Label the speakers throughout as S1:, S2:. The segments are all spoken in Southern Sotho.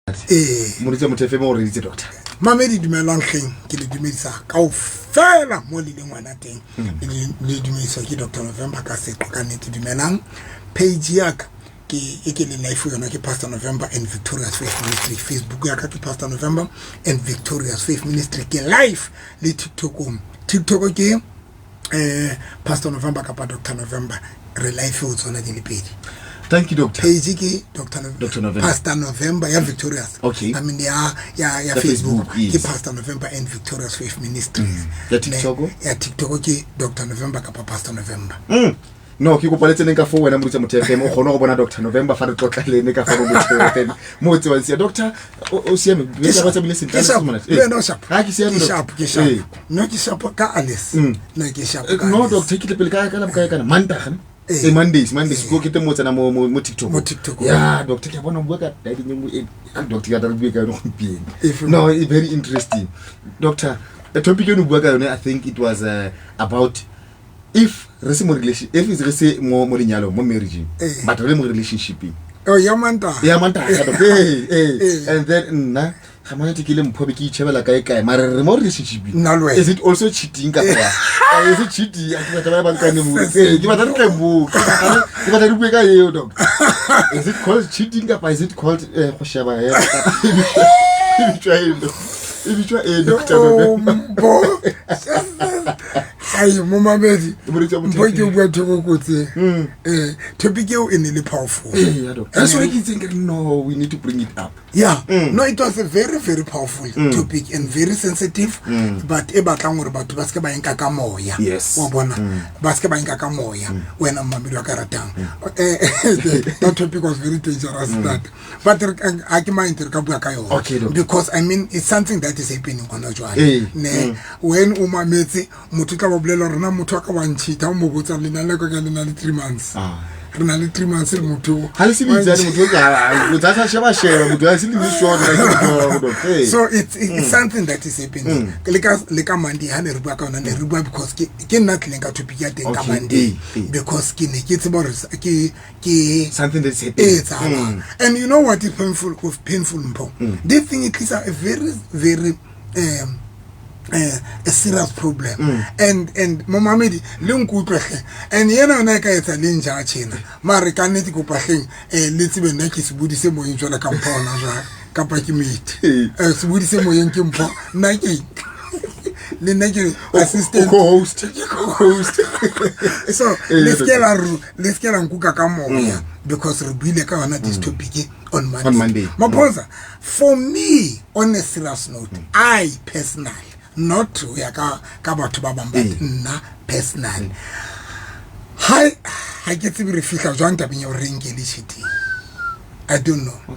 S1: Ee.
S2: Moritsi wa Motho FM o reditse, doctor.
S1: Mamedi, dumelang hleng, ke le dumedisa kaofela mo le leng ngwana teng. Le dumediswa ke Dr November ka seqo. Ka nnete, dumelang. Page ya ka ke e ke le life yona ke Pastor November and Victorious Faith Ministry. Facebook ya ka ke Pastor November and Victorious Faith Ministry. Ke live le TikTokong. TikTok ke Pastor November kapa Dr November. Re live ho tsona di le pedi.
S2: Thank you, doctor.
S1: Page ke Dr.
S2: Dr. November.
S1: Pastor November ya Victorious. I mean, ya
S2: Ya
S1: Facebook,
S2: Facebook, yes.
S1: ke Pastor November and Victorious Faith Ministries.
S2: Ya TikTok?
S1: Ya TikTok ke Dr November kapa Pastor November.
S2: No, ke kopa le tseneng ka fo wena, moritsi wa Motho FM, o kgone go bona Dr November fa re tlotla le ene ka fa mo Motho FM mo o tsebang sia. Doctor, o siame?
S1: Ke sharp.
S2: Ba tsamaile sentle?
S1: Ke sharp.
S2: Monate.
S1: Le wena o sharp?
S2: Ha ke siame,
S1: Ke
S2: doctor.
S1: sharp, ke sharp.
S2: Ee.
S1: No, ke sharp ka Alice. No, ke sharp ka
S2: No,
S1: Alice.
S2: doctor, ke tle pele ka la bokae kana Mantaga, ne?
S1: Ee.
S2: Eh, Mondays ko ke teng mo tsena mo TikTok.
S1: Mo TikTok.
S2: Ya doctor, ke a bona o bua ka diet e nngwe e ah, doctor, ke a re bue ka yone gompieno.
S1: Efe?
S2: No, e very interesting, doctor. The topic eno bua ka yone, I think it was about if re se mo relation, if re se mo lenyalong, mo marriage, but re le mo relationshipeng.
S1: Oh, ya Mantaga.
S2: Ya Mantaga, doctor. Ee.
S1: Ee.
S2: And then nna ga monate ke le mpho be ke itšhebela kae kae, mare re mo relationshipeng.
S1: Nna le wena.
S2: Is it also cheating kapa ya? Is it cheating? A ke batla ba bankane mo. Ee, ke batla re tle mo, ke batla re bue ka eo, doctor. Is it called cheating kapa is it called go sheba hela? E bitswa eng, doctor? E bitswa eng, doctor?
S1: Oh, bo ai, momamedi.
S2: Moritsi wa Motho
S1: Mpo ke
S2: FM.
S1: bua thoko kotsi. Topic eo e ne le powerful.
S2: Ee, ya, doctor. That's why ke itseng ke re, no, we need to bring it up.
S1: Yeah, no, it was a very, very powerful topic and very sensitive, but e batlang gore batho ba seke ba enka ka moya. Wa bona, ba seke ba enka ka moya. Wena mmamedi wa ka ratang, that topic was very dangerous, that, but ha ke mind re ka bua ka yona.
S2: Okay, doctor.
S1: Because, I mean, it's something that is happening gona jwale. Ne when o mametse, motho o tla ba bolela rona, motho wa ka wa ntšhita, o mo botsa le na le ka le na le 3 months. Re na le 3 months le motho.
S2: Ga le se bitsane, motho o ka o tsa sa sheba sheba motho a se le sure gore ke motho wa gago, doctor. Ee.
S1: So it's something that is happening. Le ka Monday ha ne re bua ka yona, ne re bua because ke nna tlileng ka topic ya teng ka Monday, because ke ne ke tseba hore ke
S2: Something that's
S1: e
S2: happening.
S1: etsahalang. And you know what is painful with painful, mpho? This thing, it is a very, very a serious problem. And momamedi, le nkutlwe hle, and yena yona e ka etsa le nja tjena, mare ka nnete kopa hleng, le tsebe nna ke sebodi se moyeng jwale ka mpho hona jwale, kapa ke mete. Sebodi se moyeng ke mpho, nna ke le nna ke assistant.
S2: O co-host.
S1: Ke co-host. So le seke la nkuka ka moya, because re buile ka yona this topic on Monday.
S2: On Monday.
S1: Maphosa, for me, on a serious note, I personally, not ho ya ka batho ba bang, but nna personally, ha ke tsebe re fihla jwang tabeng ya hore re nke le cheating. I don't know.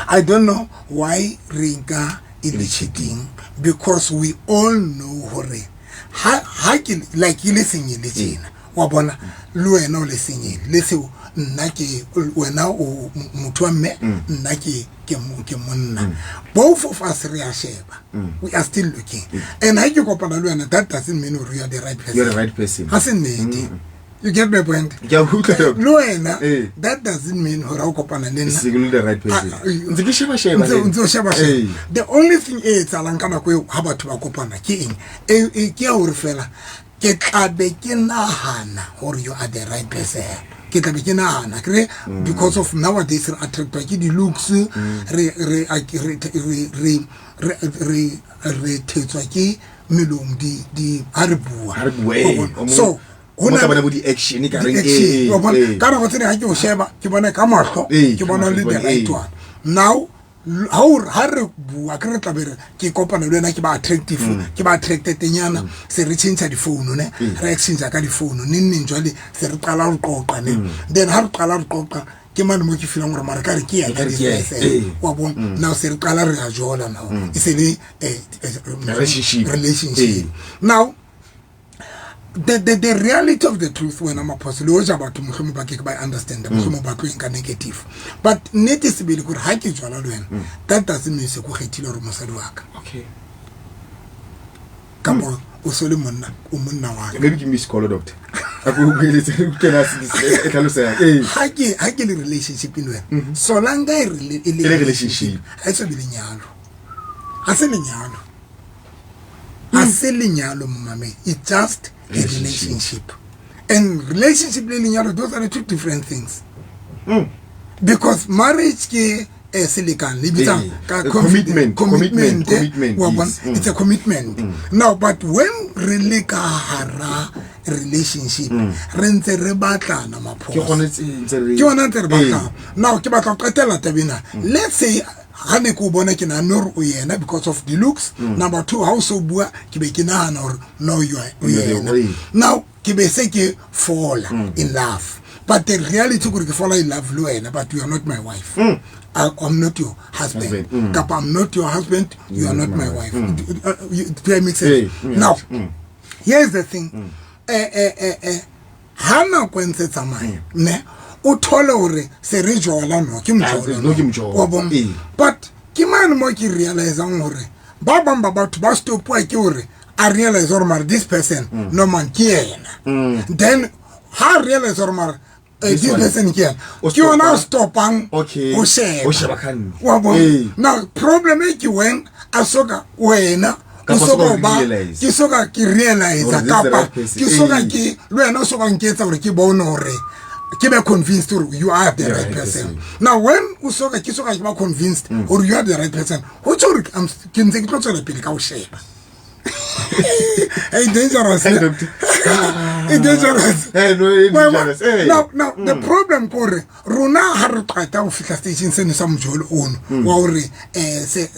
S1: I don't know why re nka e le cheating, because we all know hore ha ke like ke le senyele tjena, wa bona, le wena o le senyele le seo, nna ke wena o motho wa mme, nna ke monna, both of us re a sheba, we are still looking, and ha ke kopana le wena, that doesn't mean hore you are the right person.
S2: You're the right person.
S1: Ha se nnete? You get my point?
S2: Ke a utlwa, doctor.
S1: Le wena, that doesn't mean hore ha o kopana le nna
S2: Se ke le the right person.
S1: Ah, ah,
S2: Ntse ke sheba sheba le
S1: ntse o sheba sheba. The only thing e etsahalang ka nako eo ha batho ba kopana ke eng? Ke ya hore fela ke tlabe ke nahana hore you are the right person. Ke tlabe ke nahana kere because of nowadays re attractwa ke di-looks, re a- ke- re re re re re re thetswa ke melomo di ha re bua.
S2: Ha re bua,
S1: Wa bona? So
S2: o
S1: ho
S2: mo
S1: na
S2: tla bona bo di-action e ka reng,
S1: di-action, wa bona? Ka nako tse ding ha ke o sheba, ke bona ka mahlo, ke
S2: ka
S1: bona
S2: mahlo
S1: le
S2: ke
S1: the
S2: bona,
S1: right one. Now ha re bua, ke re tla be re ke kopana le wena, ke ba attractive, ke ba attracted nyana, se re change difounu, ne re exchange ka difounu neng neng, jwale se re qala ho qoqa, ne then ha re qala re qoqa, ke mane mo ke feelang gore mare ka re ke yena
S2: Ka re
S1: this
S2: ke yena,
S1: person. Wa bona? Now se re qala re a jola, now e se le
S2: Relationship.
S1: Relationship. Now the reality of the truth, wena Maphoso, le hoja batho mohlomong ba ke ke ba e understand, mohlomong ba tlo e nka negative, but nnete sebele kore ha ke jwala le wena, that doesn't mean se ko kgethile hore mosadi wa ka kapa o so le monna, o monna wa ka.
S2: Maybe ke miss call, doctor. A ko boeletse o kena e tlhalosega. Ee.
S1: Ha ke le relationship le wena, solanka e e
S2: le
S1: le
S2: relationship.
S1: Ha e so be lenyalo, ha se lenyalo, ha se lenyalo, momamedi. It's just a
S2: Relationship.
S1: relationship, and relationship le lenyalo, those are the two different things, because marriage ke selekane le bitsang ka
S2: Commitment,
S1: commitment,
S2: commitment, commitment,
S1: wa bona?
S2: Yes.
S1: It's a commitment now, but when re le ka hara relationship, re ntse re batlana
S2: Ke
S1: maphoso.
S2: gone ntse re
S1: Ke yona ntse re batlang. Now ke batla go qetela tabena. Let's say ga ne ke o bona, ke nahane gore o yena because of the looks. Number two, ha o so bua, ke be ke nahana gore no, you are o
S2: You're the
S1: yena.
S2: way.
S1: Now ke be se ke fall in love, but the reality kore ke fall in love le wena, but you are not my wife. I'm not your husband.
S2: Husband,
S1: Kapa I'm not your husband, you are not my wife. Do I make sense?
S2: Hey,
S1: Now, here's the thing. Ha nako e ntse tsamaya, ne o thole hore se re jola, no ke mojolo,
S2: No, ke mojolo.
S1: wa bona?
S2: Ee.
S1: But ke mane mo ke realizang hore ba bang ba batho ba stopiwa ke hore a realize hore mare this person, no man, ke yena. Then ha realize hore mare
S2: This
S1: this
S2: one.
S1: person ke yena,
S2: O
S1: ke yona o
S2: stopa.
S1: stopang ho sheba.
S2: Ho sheba khanne.
S1: Wa bona?
S2: Ee.
S1: Now problem e ke when a soka wena o
S2: Kapa
S1: soka
S2: soka
S1: o ba
S2: realize.
S1: ke soka ke realize,
S2: Hore this is the
S1: kapa
S2: right person.
S1: ke soka
S2: Ee.
S1: ke le wena o soka nketsa hore ke bone hore ke be convinced hore you are the
S2: The
S1: right
S2: right
S1: person.
S2: person.
S1: Now when o soka ke soka ke ba convinced hore you are the right person, ho tjho hore ke ntse ke tlo tswela pele ka ho sheba. Hey, dangerous.
S2: Hey, doctor.
S1: E dangerous.
S2: Hey, no, e
S1: Well,
S2: dangerous. Hey.
S1: Now the problem kore rona ha re qeta ho fihla station seno sa mojolo ono wa hore se,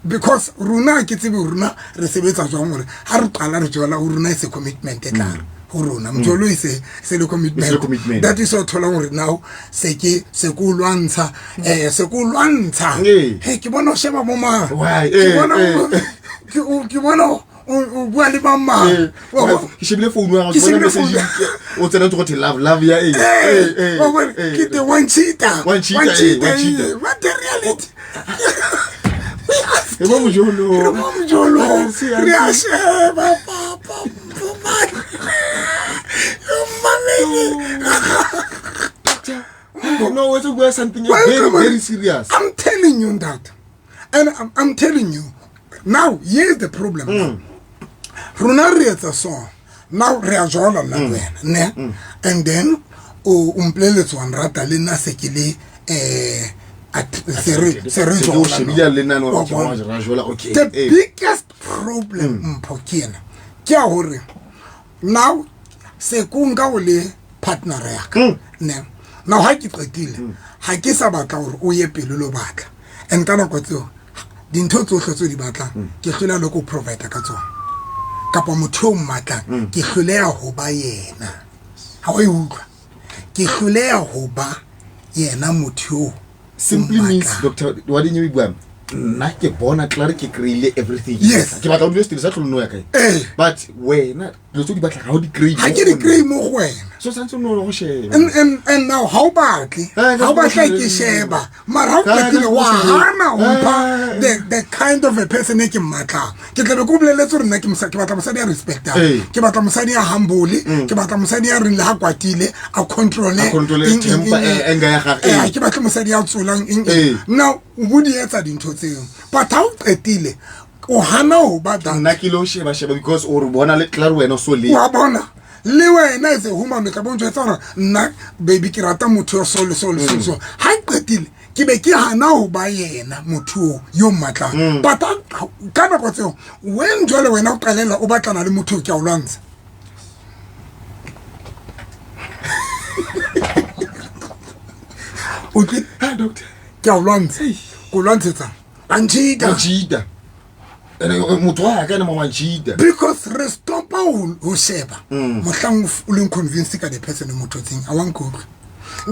S1: because rona ke tsebe rona re sebetsa jwang, hore ha re qala re jola ho rona e se commitment e tla ho rona, mojolo e se le commitment.
S2: E se le commitment.
S1: That is o tholang hore now se ke se ko lwantsha, se ko lwantsha.
S2: Ee.
S1: Hey, ke bona o sheba bo mang?
S2: Why?
S1: Ke bona ke bona o bua le ba mang? Wa bona?
S2: Ke shebile phone ya gago,
S1: Ke
S2: ke bona
S1: shebile phone.
S2: message, o tsena ntse go the love, love ya eng?
S1: Hey,
S2: Eh,
S1: wa bona,
S2: eh,
S1: ke the one cheater.
S2: One cheater, one cheater.
S1: What the reality? We are
S2: Re mo mojolong.
S1: Re mo mojolong.
S2: Ah, see,
S1: Re a sheba, papa, papa. Mamedi.
S2: No, o tlo bua something
S1: Well,
S2: very
S1: come on.
S2: very serious.
S1: I'm telling you that. And I'm telling you, now, here's the problem. Now. Rona re etsa so. Now re a jola nna le wena, ne? And then o mpoleletse wa nrata, le nna se ke le se re
S2: Se ke o
S1: jola, no.
S2: shebile le nna, no,
S1: Wa
S2: ke
S1: bona?
S2: wa ra jola, okay.
S1: The biggest problem, mpho, ke ena, ke ya hore now se ko nka o le partner ya ka, ne? Now ha ke qetile, ha ke sa batla hore o ye pele lo batla, and ka nako tseo dintho tsohle tse o di batlang ke hloleha le ko provide ka tsona, kapa motho o mmatlang ke hloleha ho ba yena. Ha o e utlwa, ke hloleha ho ba yena motho eo o
S2: Simply means,
S1: mmatlang.
S2: Doctor, wa di nyewe buang, nna ke bona klaar ke kry-ile everything.
S1: Yes.
S2: Ke batla o dule setilo sa tlholo no ya kae,
S1: Ee.
S2: but wena dilo tse o di batla ga o di kry.
S1: Ha ke di kry mo go wena.
S2: So santse o no go sheba.
S1: And now ha o batle,
S2: Eh,
S1: ha o batla
S2: ka
S1: ke sheba, mara ha o
S2: Ka-
S1: qetile
S2: ka-
S1: wa hana ho mpha
S2: Eh.
S1: the kind of a person e ke mmatlang. Ke tlabe ke o boleletse hore nna ke batla mosadi ya respectang,
S2: Eh.
S1: ke batla mosadi ya humble, ke batla mosadi ya reng le ha kwatile a controle
S2: A controle temper, anger ya gagwe.
S1: Ha ke batle mosadi ya tsolang eng, eng.
S2: Eh.
S1: Now o bo di etsa dintho tseo, but ha o qetile o hana ho ba that.
S2: Nna ke lo sheba sheba because o re bona le klaar wena o so le
S1: Wa bona, le wena as a human o tla bo njwetsa hore nna baby ke rata motho yo so le so le so le so. Ha ke qetile ke be ke hana ho ba yena motho o yo mmatlang, but ka nako tseo when jwale wena o qalela o batlana le motho o, ke a o lwantsha. O tlile?
S2: Ah, doctor.
S1: Ke a o lwantsha. Ko lwantshetsa a ncheata.
S2: Wa cheat-a. Ene, motho wa ka ene mo wa cheat-a.
S1: Because re stopa ho sheba mohlang o leng convinced ka the person o mo thotseng. A wa nkutlwa?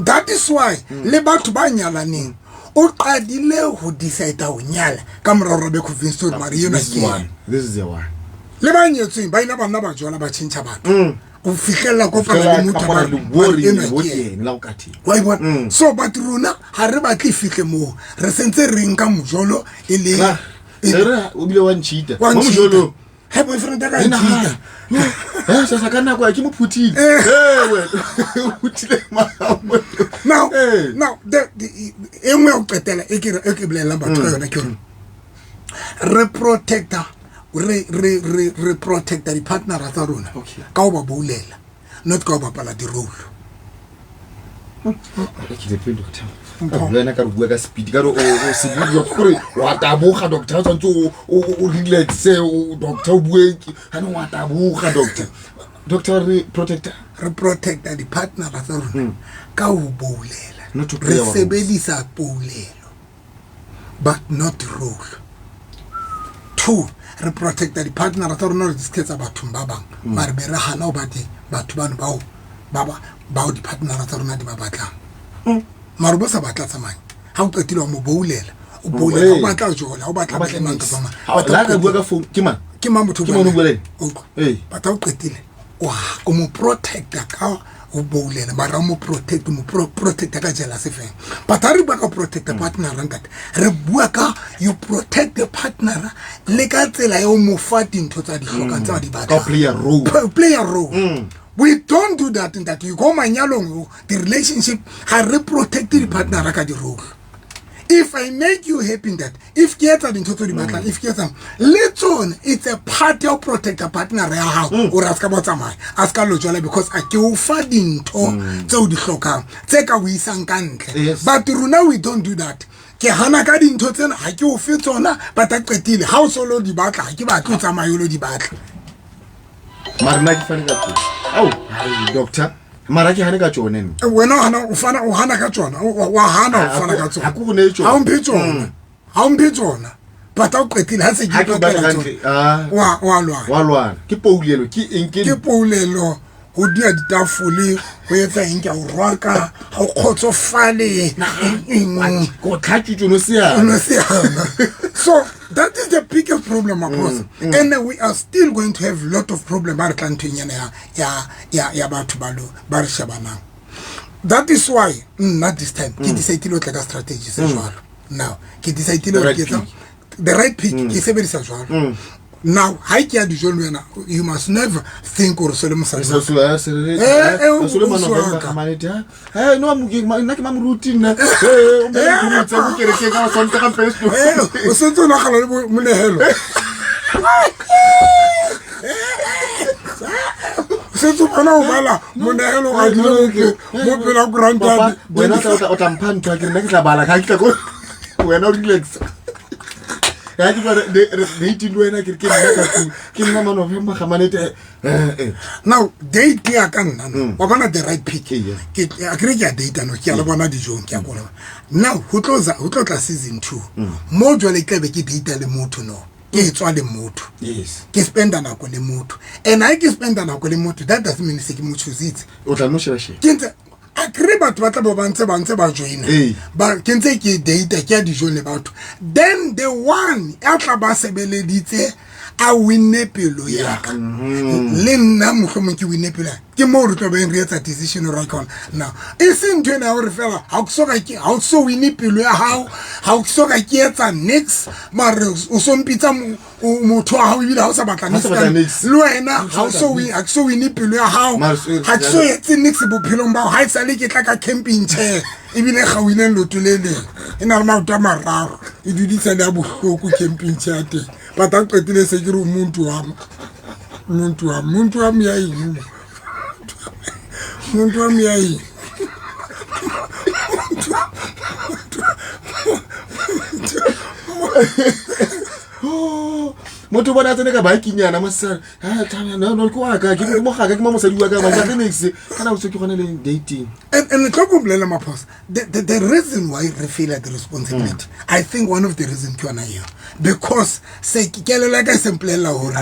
S1: That is why le batho ba nyalaneng, o qadile ho decide ho nyala ka mora hore ba be convinced hore mare enwa
S2: This
S1: ke
S2: is
S1: yena.
S2: one, this is the one.
S1: Le ba nyetsweng ba ile ba nna ba jola, ba tjhentjha batho ho fihlella kopana le motho ba re, mare enwa ke yena.
S2: La o ka teng.
S1: Wa e bona? So but rona ha re batle fihle moo, re sentse re nka mojolo e le
S2: Re o bile wa ncheat-a
S1: Wa
S2: mo
S1: ncheat-a.
S2: mojolong.
S1: He boyfriend ya ka e cheat-a.
S2: Eh, sasa ka nako ke mo phuthile. Eh, wena o phuthile mang?
S1: Now, now the e nngwe ya go qetela e ke e ke bolelelang batho ka yona ke gore re protecta re re re re protecta di-partnera tsa rona ka go ba boulela, not ka go bapala di-role.
S2: Le wena ka re bua ka speed ka re o sebua gore wa taboga, doctor. O tshwanetse o relaxe, doctor, o bue gane wa taboga, doctor. Doctor, re protector
S1: Re protecta di-partnera tsa rona ka go boulela. Re sebedisa poulelo but not role. Two, re protecta di-partnera tsa rona gore di seke tsa bathong ba bangwe, mare be re gana go bate batho bano bao ba bao di-partnera tsa rona di ba batlang, mare bo sa batla tsamaya. Ga o qetile wa mo boulela, o boulela, o batla jola, o batla mang kapa mang.
S2: La ka bua ka phone, ke mang?
S1: Ke mang motho? Ke mang o bua le ena? Batla o qetile o mo protecta ka o boulela, mara o mo protect, mo protecta ka jealousy fela. But ha re bua ka protecta partner, ntate, re bua ka you protect the partner le ka tsela e o mo fa dintho tsa di hlokang, tsa di batlang.
S2: Ka play a role.
S1: Play a role. We don't do that, ntate. You go manyalong, the relationship, ha re protect di-partner ka di-role. If I make you happy, that if ke etsa dintho tse di batlang, if ke etsa le tsone, it's a part ya ho protecta partner ya hao ore a se ka ba tsamaya, a se ka lo jwala, because a ke o fa dintho tse o di hlokang tse ka o isang ka ntle. But rona we don't do that. Ke hana ka dintho tsena, ha ke o fe tsona, but a qetile ha o so lo di batla, ha ke batle o tsamaye o lo di batla.
S2: Mara nna ke fane ka tsone. Ao, hai, doctor, mara ke hane ka tsone nna.
S1: Wena o hana, o fana, o hana ka tsona, wa hana o fana ka tsona.
S2: Ha ke go neye tsona.
S1: Ha o mphe tsona, ha o mphe tsona, but ha o qetile ha se ke
S2: Ha ke batla
S1: ipatlela
S2: hantle,
S1: tsona,
S2: ah.
S1: wa lwana.
S2: Wa lwana. Ke poulelo, ke eng, ke
S1: Ke poulelo, ho dia ditafole, ho etsa eng, ke a o rwaka, ha o kgotsofale, eng, eng.
S2: Ko tlhatswitse, no se yana.
S1: No se yana. So that is the biggest problem across, and we are still going to have lot of problem ba re tla nthong ena ya batho ba lo ba re shebanang. That is why nna this time ke decide ho tla ka strategy se jwalo. Now ke decide
S2: The
S1: hore
S2: right
S1: ke etsa
S2: pick.
S1: The right pick, ke sebedisa jwalo. Now ha ke ya dijo le wena, you must never think hore so le mosadi.
S2: Se se se
S1: Eh, eh,
S2: se se le
S1: o
S2: mana
S1: wa ka.
S2: ba manete ha. Eh, no mo ke nna ke mamoruti nna. Eh, o me ke tsa go kereke ka sonta ga mpele.
S1: Eh, o sentse o nagana le monehelo. O sentse o bona o bala monehelo ga dile mo pela kuranta.
S2: Papa, wena o tla mpha ntho ke nna ke tla bala ka ke tla go wena o relax. Ya ke ba re date le wena ke re ke nna ka tlung. Ke nna man of ga manete. Eh eh.
S1: Now date ya ka nna no, wa bona the right pick.
S2: Ee.
S1: Ke a kere ke a date no, ke a le bona dijong, ke a kona. Now ho tlo za ho tlo tla season 2 mo jwale ke tlabe ke date le motho no, ke tswa le motho. Ke spenda nako le motho, and ha ke spenda nako le motho, that doesn't mean se ke mo choositse.
S2: O tla no sheba sheba.
S1: Ke ntse a kry batho ba tla bo ba ntse ba joina. Ba ke ntse ke data, ke ya dijong le batho, then the one ya tla ba sebeleditse a winne pelo ya ka le nna, mohlomong ke winne pelo ya ka, ke moo re tlo beng re etsa decision ra kona. Now e se ntho ena ya hore fela ha ke so ka ke ha o so wine pelo ya hao, ha o so ka ke etsa nix, mare o so mpitsa motho wa hao, ebile ha o sa batla
S2: Ha o sa batla
S1: nix
S2: nix.
S1: Le wena ha o so win, ha ke so wine pelo ya hao,
S2: Mare
S1: ha ke so etse nix bophelong ba hao. Ha e sale ke tla ka camping chair ebile e gauileng loto le leng, e na le maoto a mararo, e dudisa le ya bohloko camping chair ya teng, but ha qetile se ke re muntu wa me, muntu wa me, muntu wa me ya eng, muntu wa me ya eng?
S2: Oh, motho o bona a tsene ka bakinyana mosetsana. Ah, no, no, ke wa ka, ke mo ga ka, ke mo mosadi wa ka, ba ke next kana o se ke gone le dating.
S1: And tlo ko bolela maphosa, the reason why re fail at the responsibility, I think one of the reason ke yona eo, because se kelelo ya ka e se mpolelela hore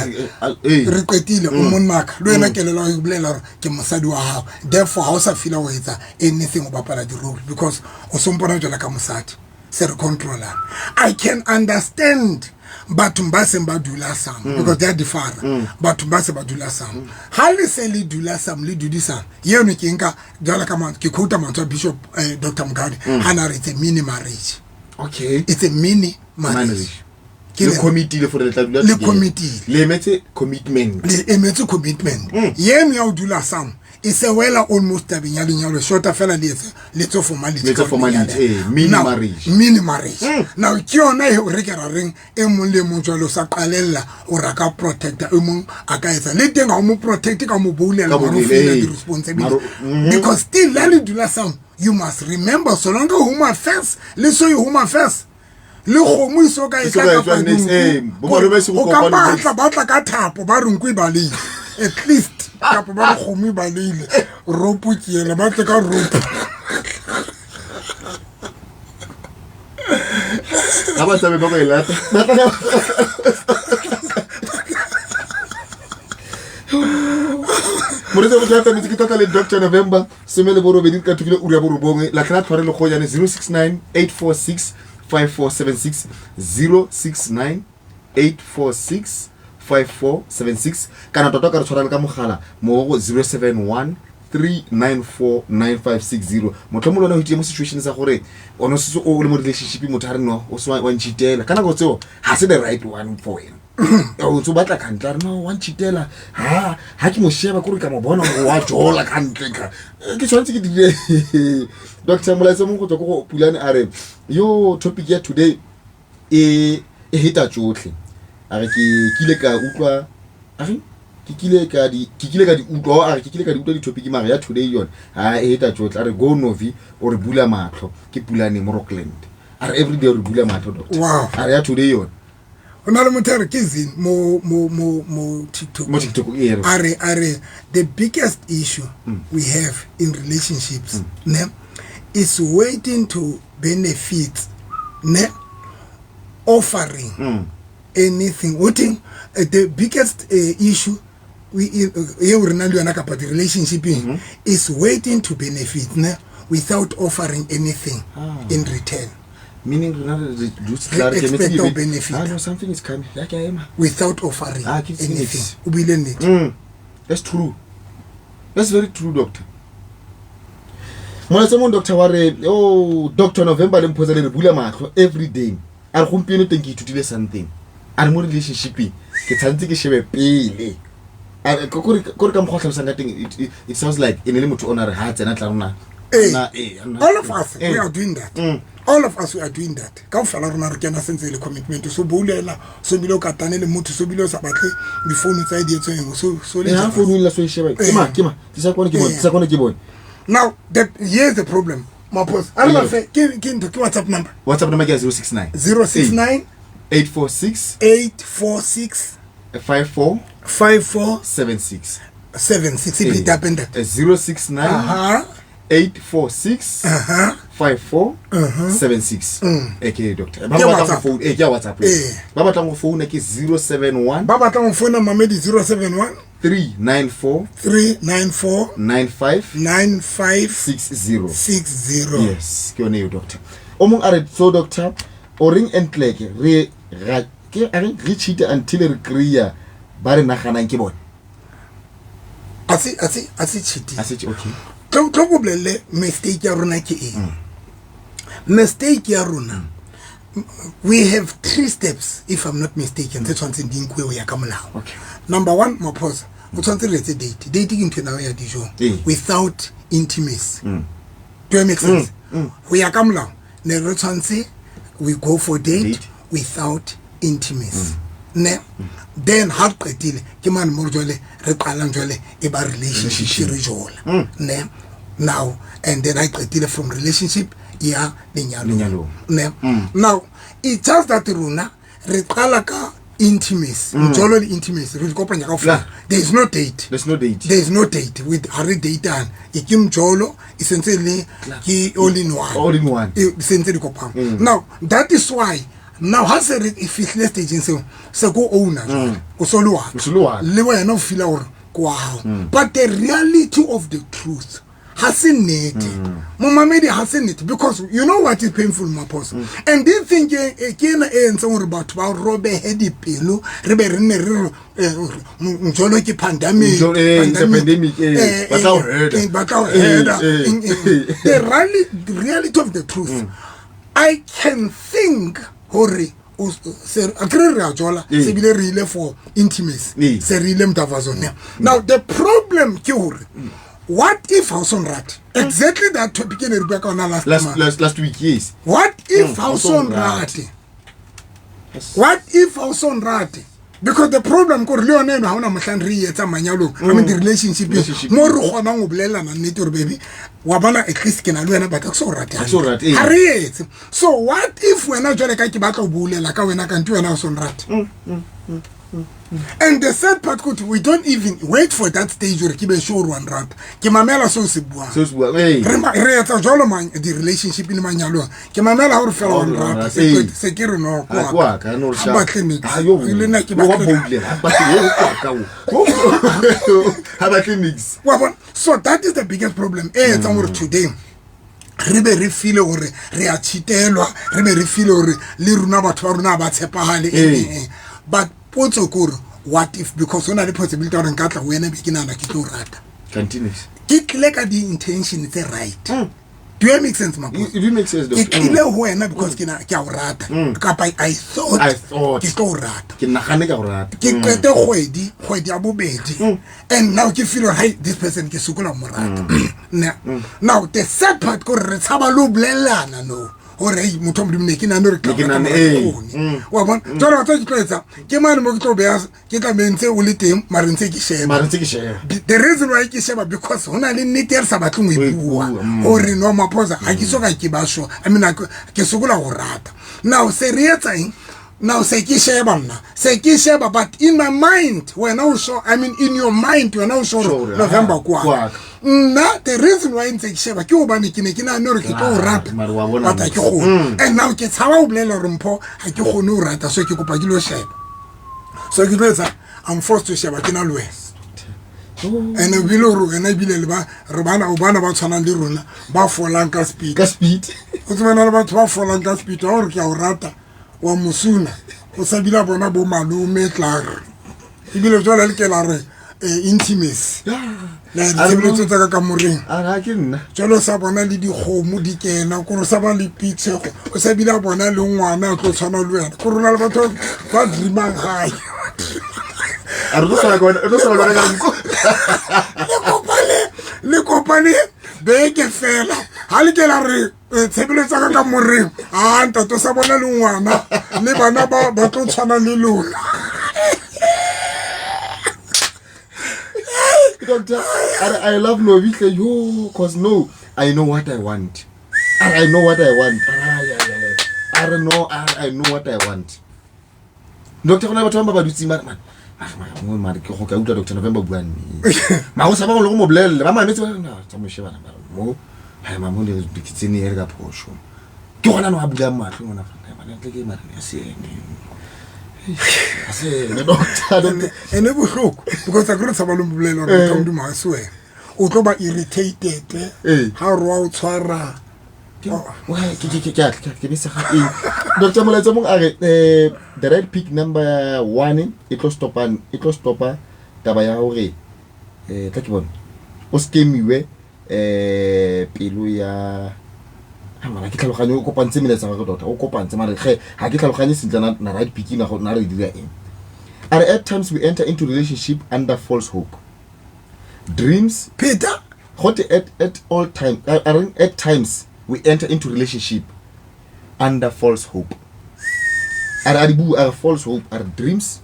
S1: re qetile, o monnaka le wena, kelelo ya e bolela hore ke mosadi wa hao, therefore ha o sa feela ho etsa anything, o bapala di-role because o so mpona jwalo ka mosadi, se re controlang. I can understand bathong ba seng ba dula sam, because they are different. Batho ba se ba dula sam, ha le se le dula sam, le dudisana yeno, ke nka jwalo ka ke quota mantswe a Bishop Dr Mugabe, ha na re it's a mini marriage. It's a mini marriage.
S2: Marriage.
S1: Ke
S2: Le committee le fore le tla dula
S1: Le
S2: together.
S1: committee.
S2: Le emetse commitment.
S1: Le emetse commitment. Yeno ya ho dula sam e se wela almost tabeng ya lenyalo, shota fela le etse le tse formality.
S2: Le etse
S1: ka hore
S2: formality,
S1: lenyalo.
S2: mini
S1: Now,
S2: marriage.
S1: Mini marriage. Now ke yona e re ke ra reng e mong le mong jwalo sa qalella o ra ka protector e mong a ka etsa le teng ha o mo protect ka mo boulela
S2: Ka
S1: mara o
S2: boulela,
S1: feel
S2: eh.
S1: di-responsibility.
S2: Maro.
S1: Because still la le dula sam, you must remember so long home affairs le so home affairs le kgomo e so ka e
S2: E so
S1: tla
S2: ka e
S1: kapa
S2: tswa next,
S1: dinku.
S2: bo malome se go
S1: O ka
S2: kopane
S1: batla
S2: next.
S1: batla ka thapo ba re nku e baleile at least, kapa ba re kgomo e baleile, ropo ke ena, ba tle ka ropo.
S2: Ha ba tsabe ba go e lata. Moretsi wa Botlhe FM, ke tlotla le Dr November 18 ka thokile ura ya borobongwe. Latlhela tlhware le kgojane 069 846 5476, 069 846 5476, kana tota o ka re tshwara le ka mogala mo go 071 394 9560. Motlhomong le wena o itse mo situation sa gore o ne o setse o le mo relationship, motho a re no o se wa ncheatela ka nako tseo, ha se the right one for wena. O ntse o batla kantle, a re no wa ncheatela, ha ke mo sheba kore ka mo bona gore wa jola kantle ka. Ke tshwanetse ke dire doctor molaetsa mongwe go tswa ko go Pulane, a re yo topic ya today e heta tsotlhe. A re ke kile ka utlwa, a re ke kile ka di utlwa, a re ke kile ka di utlwa di-topic, mara ya today yone ha e heta tsotlhe. A re go Novi, o re bula matlho. Ke Pulane mo Rockland. A re everyday o re bula matlho, doctor.
S1: Wow.
S2: A re ya today yone.
S1: Ho na le motho a re ke zin mo TikTok.
S2: Mo TikTok e re.
S1: A re the biggest issue we have in relationships ne is waiting to benefit ne offering anything. Uthi the biggest issue we eo re nang le yona kapa di-relationshipeng is waiting to benefit ne without offering anything in return.
S2: Meaning rena re dutse
S1: Re
S2: tla re kemetse
S1: expect ho benefit.
S2: Ah no, something is coming, ya ke a ema.
S1: Without offering
S2: Ah, ke
S1: anything.
S2: nnete.
S1: O buile nnete.
S2: That's true, that's very true, doctor. Molaetsa mong doctor wa re, oh Dr November le Mphoza, le re bula matlho every day. A re gompieno teng ke ithutile something. A re mo relationshipeng ke tshwanetse ke shebe pele. A re kore ka mokgwa o tlhalosang ka teng, it sounds like e ne le motho o na re ha tsena tla rona.
S1: All of us we are doing that. All of us we are doing that. Kaofela rona re kena sentse le commitment, so boulela, so bile o katane le motho, so bile o sa batle difounu tsa di etsweng, so le
S2: Eh, ha
S1: jealous.
S2: founu e lla, so e sheba ke ma, ke ma tlisa kwana ke bone, tlisa kwana ke bone.
S1: Now the here's the problem, Mapos. A re ba fe ke ntho, ke WhatsApp number.
S2: WhatsApp number ke ya 069
S1: 069
S2: 846
S1: 846
S2: 54
S1: 54
S2: 76.
S1: 76. E repeat up and that.
S2: 069 846 54 76. Ke doctor ba
S1: Ke
S2: batlang go
S1: WhatsApp.
S2: phone, ke ya WhatsApp. Ba batlang go phone ke 071
S1: Ba batlang go founa mamedi, 071
S2: 394
S1: 394
S2: 95
S1: 95
S2: 60.
S1: 60.
S2: Yes, ke yone eo, doctor. O mong a re, so doctor o reng entleke re ra ke a re re cheat until re kry-a ba re naganang ke bone?
S1: A se cheating.
S2: A se, okay.
S1: Tlo ko bolelle mistake ya rona ke eng. Mistake ya rona, we have three steps, if I'm not mistaken, tse tshwanetseng di nkuwe ho ya ka molao. Number one, Maphosa, o tshwanetse re etse date. Date ke ntho ena ya dijong without intimacy. Do I make sense? Ho ya ka molao ne re tshwanetse we go for date,
S2: Date.
S1: Without intimacy ne. Then ha re qetile ke mane mo re jwale re qalang jwale e ba relationship, re jola ne. Now and then ha e qetile from relationship ya lenyalong.
S2: Lenyalong.
S1: Ne. Now it's just that rona re qala ka intimacy, mjolo le intimacy re di kopanya kaofela. There is no date.
S2: There's no date.
S1: There is no date with ha re dateana, e ke mjolo e sentse le ke all in one.
S2: All in one.
S1: E sentse di kopang. Now that is why now ha se re e fihlile stageng seo se ko owner jwale, o so le wa
S2: O so le wa ka.
S1: Le wena o feela hore ke wa hao, but the reality of the truth ha se nnete, momamedi, ha se nnete, because you know what is painful, Maphosa? And this thing ke ena e entseng hore batho ba robehe dipelo, re be re nne re re mjolo ke pandemic.
S2: Mjolo, it's a pandemic, ba tla o herda.
S1: Ba tla o herda. The reality of the truth, I can think hore A kere re a jola, se bile re ile for intimacy, se re ile mtavazone. Now the problem ke hore what if ha o so nrate? Exactly that topic e ne re bua ka yona last
S2: last last, last week, yes.
S1: What if ha o so nrate? What if ha o so nrate? Because the problem kore le yone eno ha ona mohlang re e etsa manyalong, I mean the relationship, mo re kgonang ho bolellana nnete hore baby, wa bona, at least ke na le wena, but ha ke so rate.
S2: Ha ke so rate, ee.
S1: Ha re etse. So what if wena jwale ka ke batla ho boulela ka wena, kante wena o so nrate? And the sad part kuthi we don't even wait for that stage hore ke be sure wa nrata. Ke mamela seo se buang.
S2: Seo se buang, ee.
S1: Re etsa jwalo di-relationship le manyalong. Ke mamela hore fela wa nrata. Se ke re no,
S2: Ha ke wa ka, no,
S1: ha batle niks.
S2: Ha, yo,
S1: Le nna ke
S2: yo, wa
S1: batle-
S2: boulela, ha batle, yo, wa ka, o. Ha batle niks.
S1: Wa bona? So that is the biggest problem e etsang hore today re be re feel hore re a cheatelwa, re be re feel hore le rona batho ba rona ha ba tshepahale, But potso ke hore what if, because ho na le possibility ya hore nka tla ho wena be ke nahana ke tlo rata.
S2: Continues.
S1: Ke tlile ka di-intention tse right. Do you make sense, Maphosa?
S2: It do make sense,
S1: Ke
S2: doctor.
S1: tlile ho wena because ke na ke a o rata. Kapa I thought
S2: I thought.
S1: ke tlo o rata.
S2: Ke nahanne ka o rata.
S1: Ke qete kgwedi, kgwedi ya bobedi. And now ke feel hey, this person ke sokola ho mo rata. Now the sad part ke hore re tshaba le ho bolellana no. Hore hey, motho wa Modimo ne ke nahane hore ke
S2: Ne ke
S1: tla
S2: nahane,
S1: rata
S2: ee.
S1: mara Wa bona? Jwale wa tseba ke tlo etsa? Ke mane mo ke tlo beha, ke tla be ntse o le teng, mare ntse ke sheba.
S2: Mare ntse ke sheba.
S1: The reason why ke sheba because ho na le nnete e re sa batleng ho e
S2: Ho e
S1: bua.
S2: bua,
S1: Hore no Maphosa, ha ke soka ke ba sure. I mean, ke sokola ho rata. Now se re etsa eng? Now se ke sheba nna. Se ke sheba, but in my mind, wena o sure, I mean in your mind, wena o sure
S2: Sure,
S1: November kwa.
S2: kwa.
S1: Nna, the reason why ntse ke sheba ke hobane ke ne ke nahane hore ke tlo o rata.
S2: Mare wa bona
S1: But ha ke
S2: mos.
S1: kgone. And now ke tshaba ho bolela hore Mpho ha ke kgone ho rata, so ke kopa ke lo sheba. So ke tlo etsa, I'm forced to sheba ke na le wena. And ebile hore wena ebile le ba, re bana, o bana ba tshwanang le rona, ba folang ka speed.
S2: Ka speed.
S1: O tsebana le batho ba folang ka speed, ha hore ke a o rata, wa mosuna, o sa bile bona bo malome tlar. Ebile jwale le ke la re, intimacy. Le
S2: A re
S1: ditshebeletso tsa ka kamoreng.
S2: A re ha ke nna.
S1: Jwale o sa bona le dikgomo di kena, kore o sa ba le pitshego, o sa bile a bona le ngwana a tlo tshwana le wena. Kore o na le batho ba dreamang gae.
S2: A re tlo tshwana ka wena, re tlo tshwana ka wena ka nko.
S1: Le kopane beke fela. Ha le ke la re, tshebeletso tsa ka kamoreng. Ah, ntate o sa bona le ngwana, le bana ba tlo tshwana le lona.
S2: Doctor, I love Novihle, yo, cause no, I know what I want. I know what I want. I don't know, I know what I want. Doctor, go na batho ba ba dutseng ba re, man, mara, mo, mara, ke go ka utlwa Doctor November bua nnete. Mara o sa ba go le go mo bolelle, ba mametse ba re, na, tsa mo sheba na, mara, mo, hai, mama, mo, le, ke tsene e re ka phoso. Ke gona no a bulang matlho, ngwana, hai, mara, ntle ke, mara, ya se ene. Ha se ene, doctor, doctor.
S1: Ene bohloko, because a ke re tshaba le mo bolella hore motho wa Modimo ha se wena. O tlo ba irritated, ha o re wa o tshwara.
S2: Ke, why, ke, ke, ke, ke a tla, ke bese ga eng? Doctor Molaetsa mong a re, the right pick number 1 e tlo stopa, e tlo stopa taba ya hore, tla ke bone, o scamiwe, pelo ya, ha mara ke tlhaloganye, o kopantse melaetsa wa gagwe, doctor, o kopantse, mara ge, ha ke tlhaloganye sentle na right pick ena go, na re dira eng. A re, at times we enter into relationship under false hope. Dreams.
S1: Peter?
S2: Gote at all time, a re, at times we enter into relationship under false hope. A re, a di bua, a re false hope, a re dreams,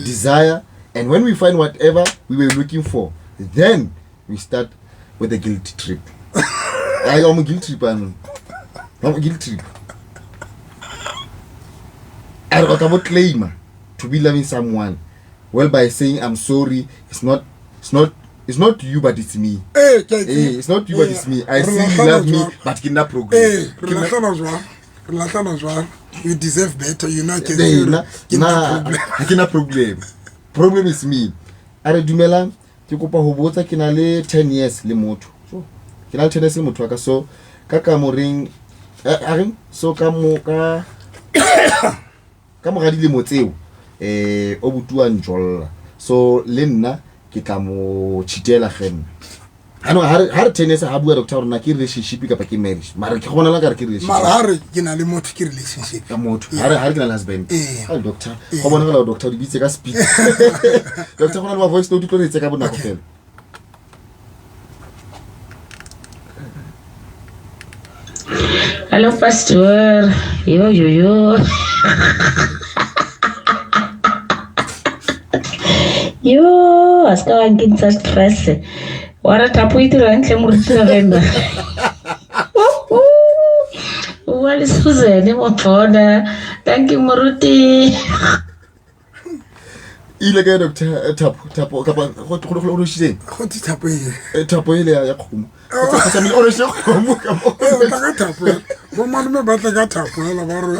S2: desire, and when we find whatever we were looking for, then we start with a guilt trip. Ai, o mo guilt trip ano. O mo guilt trip. A re o tla bo claim to be loving someone. Well, by saying I'm sorry, it's not you, but it's me.
S1: Eh, ke a tseba.
S2: It's not you, but it's me. I
S1: Re
S2: see you
S1: lahlana
S2: love me,
S1: jwang?
S2: but ke nna progress.
S1: Eh, re
S2: Ke nna
S1: lahlana jwang? Re lahlana jwang? You deserve better, you know, ke
S2: Eh,
S1: tsebe
S2: nna,
S1: ke nna
S2: nna,
S1: problem.
S2: ha ke na problem. Problem is me. A re dumelang, ke kopa ho botsa, ke na le 10 years le motho. So, ke na le 10 years le motho wa ka, so ka kamoreng, a reng? So ka mo, ka, ka mora dilemo tseo, o butuwa njolla. So le nna ke tla mo cheatela ge nna. Ano ha re 10 years ha bua doctor rona ke relationship kapa ke marriage. Mara ke gona la ka re ke relationship.
S1: Mara ha re ke na le motho ke relationship.
S2: Ka motho. Ha re ke na le husband. Ha doctor. Go bona gela doctor di bitse ka speed. Doctor gona le ba voice note tlo re tse ka bonako fela.
S3: Hello pastor. Yo yo yo. Yo, a se ka wa nkentsha stress. Wa re thapo e dira ntle moruti November. O bua le Susan Motlona. Thank you moruti.
S2: Ile kae doctor eh, thapo thapo kapa go go go go shitseng
S1: Go thi thapo e.
S2: Eh, thapo ile ya kgomo. Go tsa mele o re she kgomo ka mo.
S1: Eh, tla ka thapo. Bo malome ba tla ka thapo hela ba re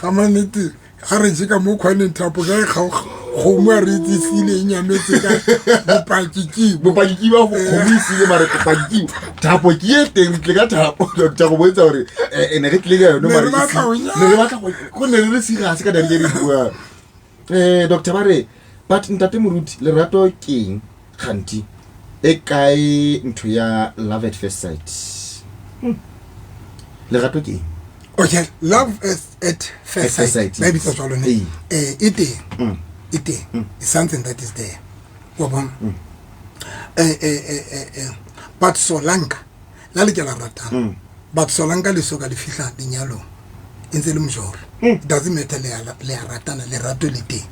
S1: ga manete ga re je ka mo kgwaneng thapo ka e kgaoga kgomo a re itse sile e nyametse ka bopaki ke bo.
S2: Bopaki ke ba go kgomo e sile mare bopaki ke thapo ke e teng re tle ka thapo doctor go bontsha gore eh ne re tlile ka yone
S1: Ne
S2: mare
S1: re batla ho nyala.
S2: ne re batla go go ne re le serious ka dadi re bua eh doctor ba re but ntate moruti lerato keng kganti e kae ntho ya love at first sight. Lerato ke eng?
S1: Okay, love is at first
S2: At first
S1: sight.
S2: sight,
S1: Ba e
S2: yes.
S1: bitsa jwalo ne?
S2: Ee.
S1: Eh, e teng. E teng. It's something that is there. Wa bona? Eh, eh, eh, eh, eh. But solanka la le ke la ratana. But solanka le soka le fihla lenyalong. E ntse le mojolo. It doesn't matter le a le a ratana lerato le teng.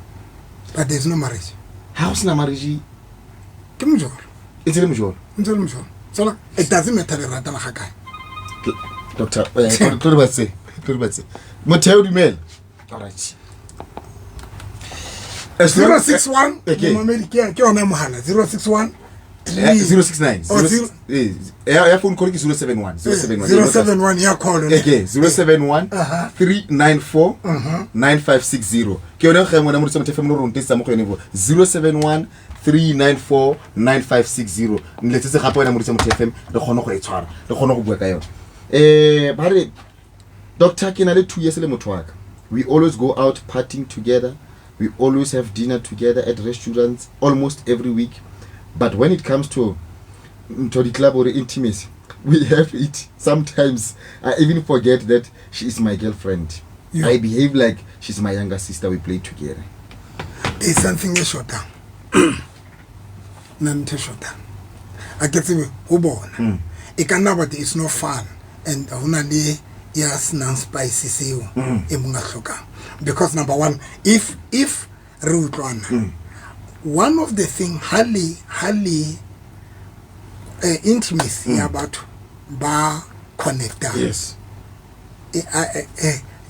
S1: But there's no marriage.
S2: Ha go sena marriage
S1: Ke mojolo.
S2: e ntse le mojolo.
S1: E ntse le mojolo. Sola it doesn't matter le ratana ga kae.
S2: Doctor eh tlo re batse tlo re batse. Motheo dumela. All right. Eh,
S1: 061
S2: Okay.
S1: momamedi ke yona mohala 061
S2: Eh, 069
S1: Oh, zero-
S2: eh ya phone call ke 071 071
S1: 071 ya call ne?
S2: Okay, 071
S1: Aha.
S2: 394 9560. Ke yone ge ngwana moruti Motho FM le rona tsa mo go yone bo 071 394 9560. Nletsetse gape wena moruti Motho FM re kgone go e tshwara, re kgone go bua ka yone. Eh ba re doctor ke na le 2 years le motho wa ka. We always go out partying together. We always have dinner together at restaurants almost every week. But when it comes to ntho di club or intimacy, we have it. Sometimes I even forget that she is my girlfriend.
S1: Yeah.
S2: I behave like she's my younger sister. We play together.
S1: There's something e shotang. Nna ntho e shotang. A ke tsebe ho bona. E ka nna but it's no fun and hona le ya senang spice seo e mong a hlokang. Because number one, if re utlwana, one of the thing ha le intimacy ya batho ba connecta.
S2: Yes.
S1: E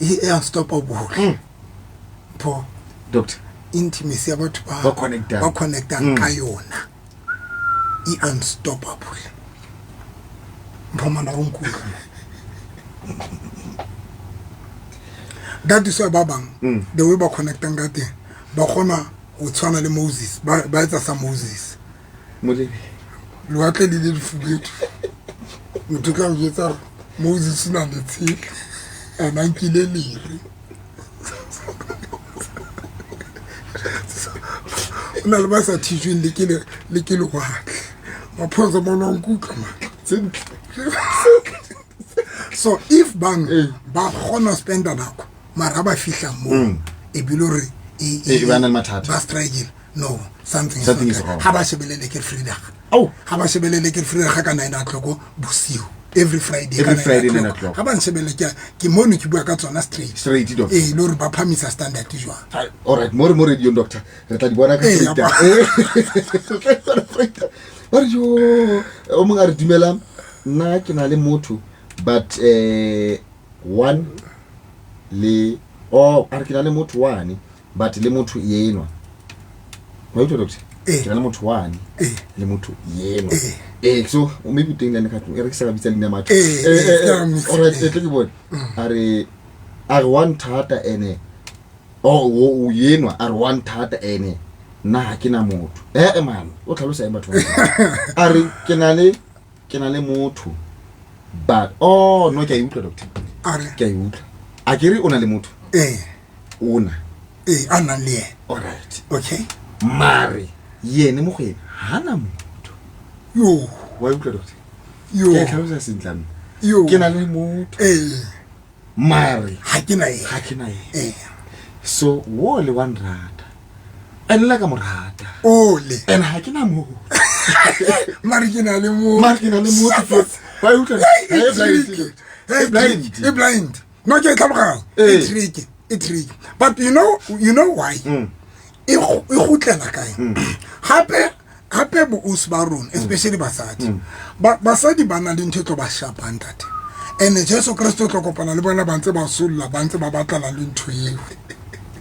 S1: e unstoppable. Po
S2: Doctor.
S1: intimacy ya batho
S2: Ba connectang.
S1: ba connectang ka yona e unstoppable. Mpho mana o nkutlwa. That is why ba bang the way ba connectang ka teng ba kgona ho tshwana le Moses, ba etsa sa Moses.
S2: Molebe.
S1: Lewatle le le lefubedu. Motho o tla o jwetsa hore Moses o na le tshela, ena a nkile lere. O na le ba sa thijweng le ke le ke lewatle. Maphoso mona o nkutlwa man. So if bang ba kgona ho spenda nako mara ha ba fihla moo e bile hore
S2: E ba na le mathata.
S1: Ba strike no something is
S2: Something
S1: not
S2: is
S1: right.
S2: wrong.
S1: Ha ba shebele Lekker Vrydag.
S2: Au.
S1: Ha ba shebele Lekker Vrydag ka 9 o'clock bosiu. Every Friday
S2: Every
S1: ka 9
S2: Friday, 9
S1: o'clock.
S2: o'clock.
S1: Ha ba nshebele ke mono ke bua ka tsona straight.
S2: Straight, doctor.
S1: Eh, le hore ba phamisa standard jwang.
S2: All right, more more radio doctor. Re tla di bona ka
S1: Eh,
S2: straight.
S1: ya ba.
S2: Eh. Re tla di bona straight. Ba re jo, o mong a re dumela nna ke na le motho but one le oh a re ke na le motho one but le motho yenwa. Wa utlwa doctor?
S1: Eh.
S2: Ke na le motho one
S1: Eh.
S2: le motho yenwa.
S1: Eh.
S2: Eh, so maybe teng le ene ka tlung e re ke sa ka bitsa leina matho.
S1: Eh,
S2: Eh,
S1: eh,
S2: eh,
S1: ke a mix,
S2: all right,
S1: eh.
S2: eh, tle ke bone. A re one thata ene oh o yenwa a re one thata ene nna ha ke na motho. Eh man, o tlhalosa eng batho ba? A re ke na le motho but oh no ke a e utlwa doctor.
S1: A re
S2: Ke a e utlwa. A ke re o na le motho?
S1: eh
S2: O na.
S1: eh a nang le yena.
S2: All right.
S1: Okay.
S2: Mare yene mo go ena ha na motho.
S1: Yo.
S2: Wa utlwa, doctor?
S1: Yo.
S2: Ke a tlhalosa sentle nna.
S1: Yo.
S2: Ke na le motho.
S1: Ee.
S2: Mare
S1: ha ke na ena.
S2: Ha ke na ena.
S1: Ee.
S2: So wo le wa nrata. And le ka mo rata.
S1: Ole.
S2: And ha ke na motho.
S1: Mare ke na le motho.
S2: Mare ke na le motho. Wa utlwa?
S1: Hey,
S2: Ha e
S1: e
S2: blind.
S1: tricky.
S2: E blind.
S1: E blind. No, ke e tlhaloganya. E
S2: Ee.
S1: tricky. E tricky. But you know why? E gutlela kae? Hape hape boausi ba rona, especially basadi. Basadi ba na le ntho e tlo ba shapang, ntate. And Jesu Kreste o tlo kopana le bona ba ntse ba solla, ba ntse ba batlana le ntho eo.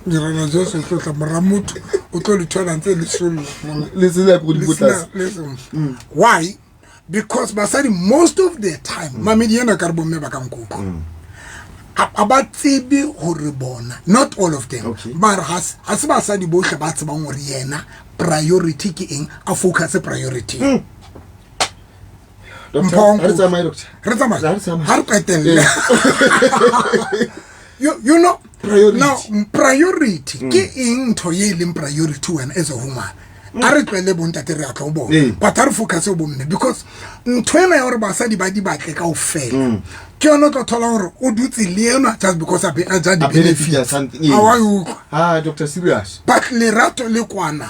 S1: Morena Jesu o tlo tla, mora motho o tlo le thola ntse le solla mona.
S2: Le tsela ya godimo
S1: Le sena-
S2: tlase.
S1: Why? Because basadi most of the time, mamedi ena ka re bomme ba ka nkutlwa. A ba tsebe hore bona, not all of them.
S2: Okay.
S1: Mara ha se basadi bohle ba tsebang hore yena priority ke eng, a focus priority.
S2: Doctor,
S1: Mpho,
S2: ha re tsamaye, doctor.
S1: Re tsamaye.
S2: Ha re tsamaye.
S1: Ha re qetelle. You know,
S2: Priority.
S1: now priority ke eng, ntho ye e leng priority wena as a woman? A re tlohelle bontate, re a tlo bona,
S2: Ee.
S1: but ha re focus ho bomme, because ntho ena ya hore basadi ba di batle kaofela ke yona o tlo thola hore o dutse le enwa just because a ja
S2: A benefit
S1: di-benefits.
S2: something.
S1: A wa e utlwa?
S2: Ah, doctor, serious.
S1: But lerato le kwana,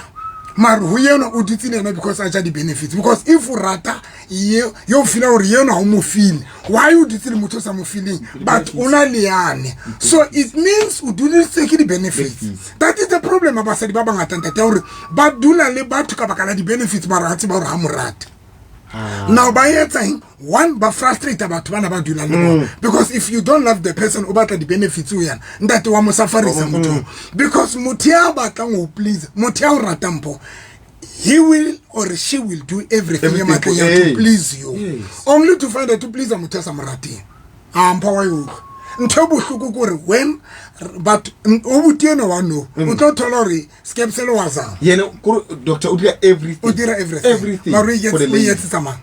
S1: mare ho yena o dutse le yena because a ja di-benefits, because if o rata ye yo o feela hore yena ha o mo feel, why o dutse le motho o sa mo feeling, but o na le yane? So it means o dudisitswe ke di-benefits.
S2: Benefits.
S1: That is the problem ya basadi ba bangata, ntate, ya hore ba dula le batho ka baka la di-benefits, mara ha tseba hore ha mo rate. Now ba etsa eng? One, ba frustrate batho bana ba dulang le bona, because if you don't love the person o batla di-benefits ho yena, ntate, wa mo sufferisa motho, because motho ya batlang ho please motho ya o ratang po, he will or she will do everything e
S2: Everything
S1: matleng ya to
S2: eh.
S1: please you, only to find out to please motho ya sa mo rateng. A mpha wa e utlwa ntho e bohloko ke hore when but o buti eno wa no o tlo thola hore skepsele wa zama.
S2: Yena kore doctor o dira everything.
S1: O dira everything.
S2: Everything.
S1: Mara o
S2: for the
S1: o
S2: lady.
S1: etsetsa mang?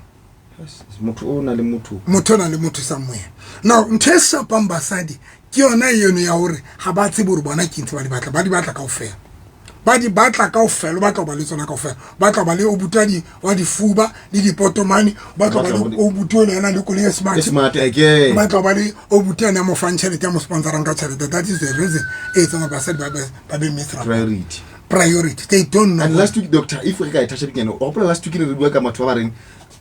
S2: Motho o na le motho.
S1: Motho o na le motho somewhere. Now ntho e shapang basadi ke yona eno ya hore ha ba tsebe hore bona ke ntse ba di batla, ba di batla kaofela, ba di batla kaofela, o batla ho ba le tsona kaofela, ba tla ba le o buti wa difuba le dipotomane, o batla ho ba le o buti o le ena le koloi e smart.
S2: E smart again.
S1: Ba tla ba le o buti ane a mo fang tjhelete, ya mo sponsorang ka tjhelete. That is the reason e etsang hore basadi ba be miserable.
S2: Priority.
S1: Priority, they don't know.
S2: And last week, doctor, if re ka e toucha binyane, o gopola last week ne re bua ka batho ba ba reng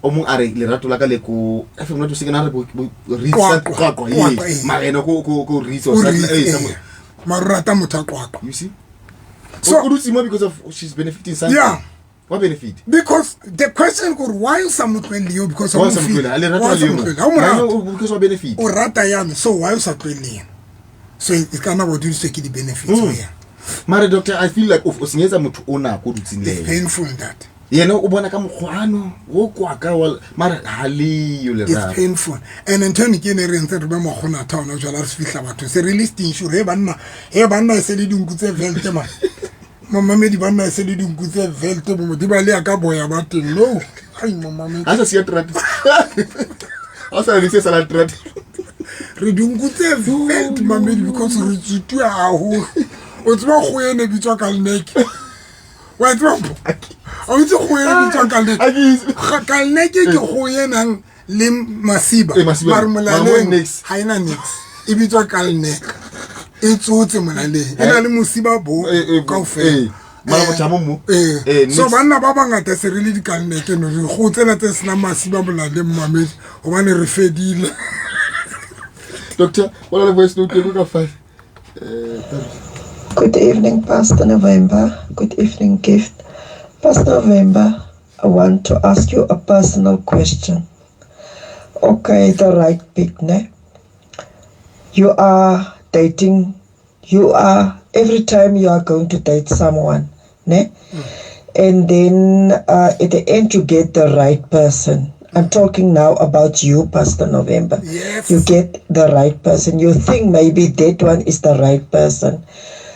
S2: o mong a re lerato la ka le ko, if I'm not mistaken, a re bo
S1: Qwaqwa.
S2: Qwaqwa,
S1: Qwaqwa,
S2: ee.
S1: ee.
S2: Mara ena ko Ritz or
S1: O
S2: something,
S1: Ritz,
S2: eh,
S1: ee.
S2: somewhere.
S1: Mara o rata motho a Qwaqwa.
S2: You see?
S1: So-
S2: O dutse mo because of she's benefiting something.
S1: Yeah.
S2: Wa benefit.
S1: Because the question kore why o sa mo tlohelle eo? Because
S2: Wa sa mo tlohele, a lerato
S1: Why o
S2: ha
S1: sa
S2: le yo
S1: mo
S2: mo.
S1: tlohele? Ha o mo
S2: Mara
S1: rata.
S2: because wa benefit.
S1: O rata yane, so why o sa tlohelle yena? So e ka nna ba dudiswe ke di-benefits ho yena.
S2: Mara doctor, I feel like o senyetsa motho o nako o dutseng le
S1: It's
S2: yena.
S1: painful that.
S2: Yena o bona ka mokgwa ano o kwaka mara ha leyo
S1: It's
S2: lerato.
S1: painful. And ntho eno ke ene re ntse re be makgona town jwale, re se fihla batho se re le stinshore e banna, e banna e se le dinku tse velte man. Momamedi, banna e se le dinku tse velte bo di ba le ya ka boya ba teng no. Ai, momamedi.
S2: Ha sa siya terata. Ha sa le se sala terata.
S1: Re dinku tse velt, mamedi, because re tsutuwe haholo. O tseba kgoho ene e bitswa kalneke? Wa e tseba mpho? O itse kgoho e bitswa kalneke?
S2: Ha ke itse.
S1: Kalneke ke kgoho e nang le masiba.
S2: Eh, masiba.
S1: Mare
S2: Mara mo
S1: molaleng
S2: niks.
S1: ha ena niks. E bitswa kalneke. E tsotse molaleng. E na le mosiba bo
S2: Eh, eh,
S1: kaofela.
S2: eh, mara motho a mong mo.
S1: Eh.
S2: Eh,
S1: So
S2: niks.
S1: banna ba bangata se re le dikalneke no, dikgoho tsena tse senang masiba molaleng, mamedi, hobane re fedile.
S2: Doctor, o na le voice note e ka five. Eh,
S4: Good evening, Pastor November. Good evening, Gift. Pastor November, I want to ask you a personal question. Okay, the right pick, ne? You are dating, you are, every time you are going to date someone, ne? And then at the end, you get the right person. I'm talking now about you, Pastor November.
S1: Yes.
S4: You get the right person. You think maybe that one is the right person.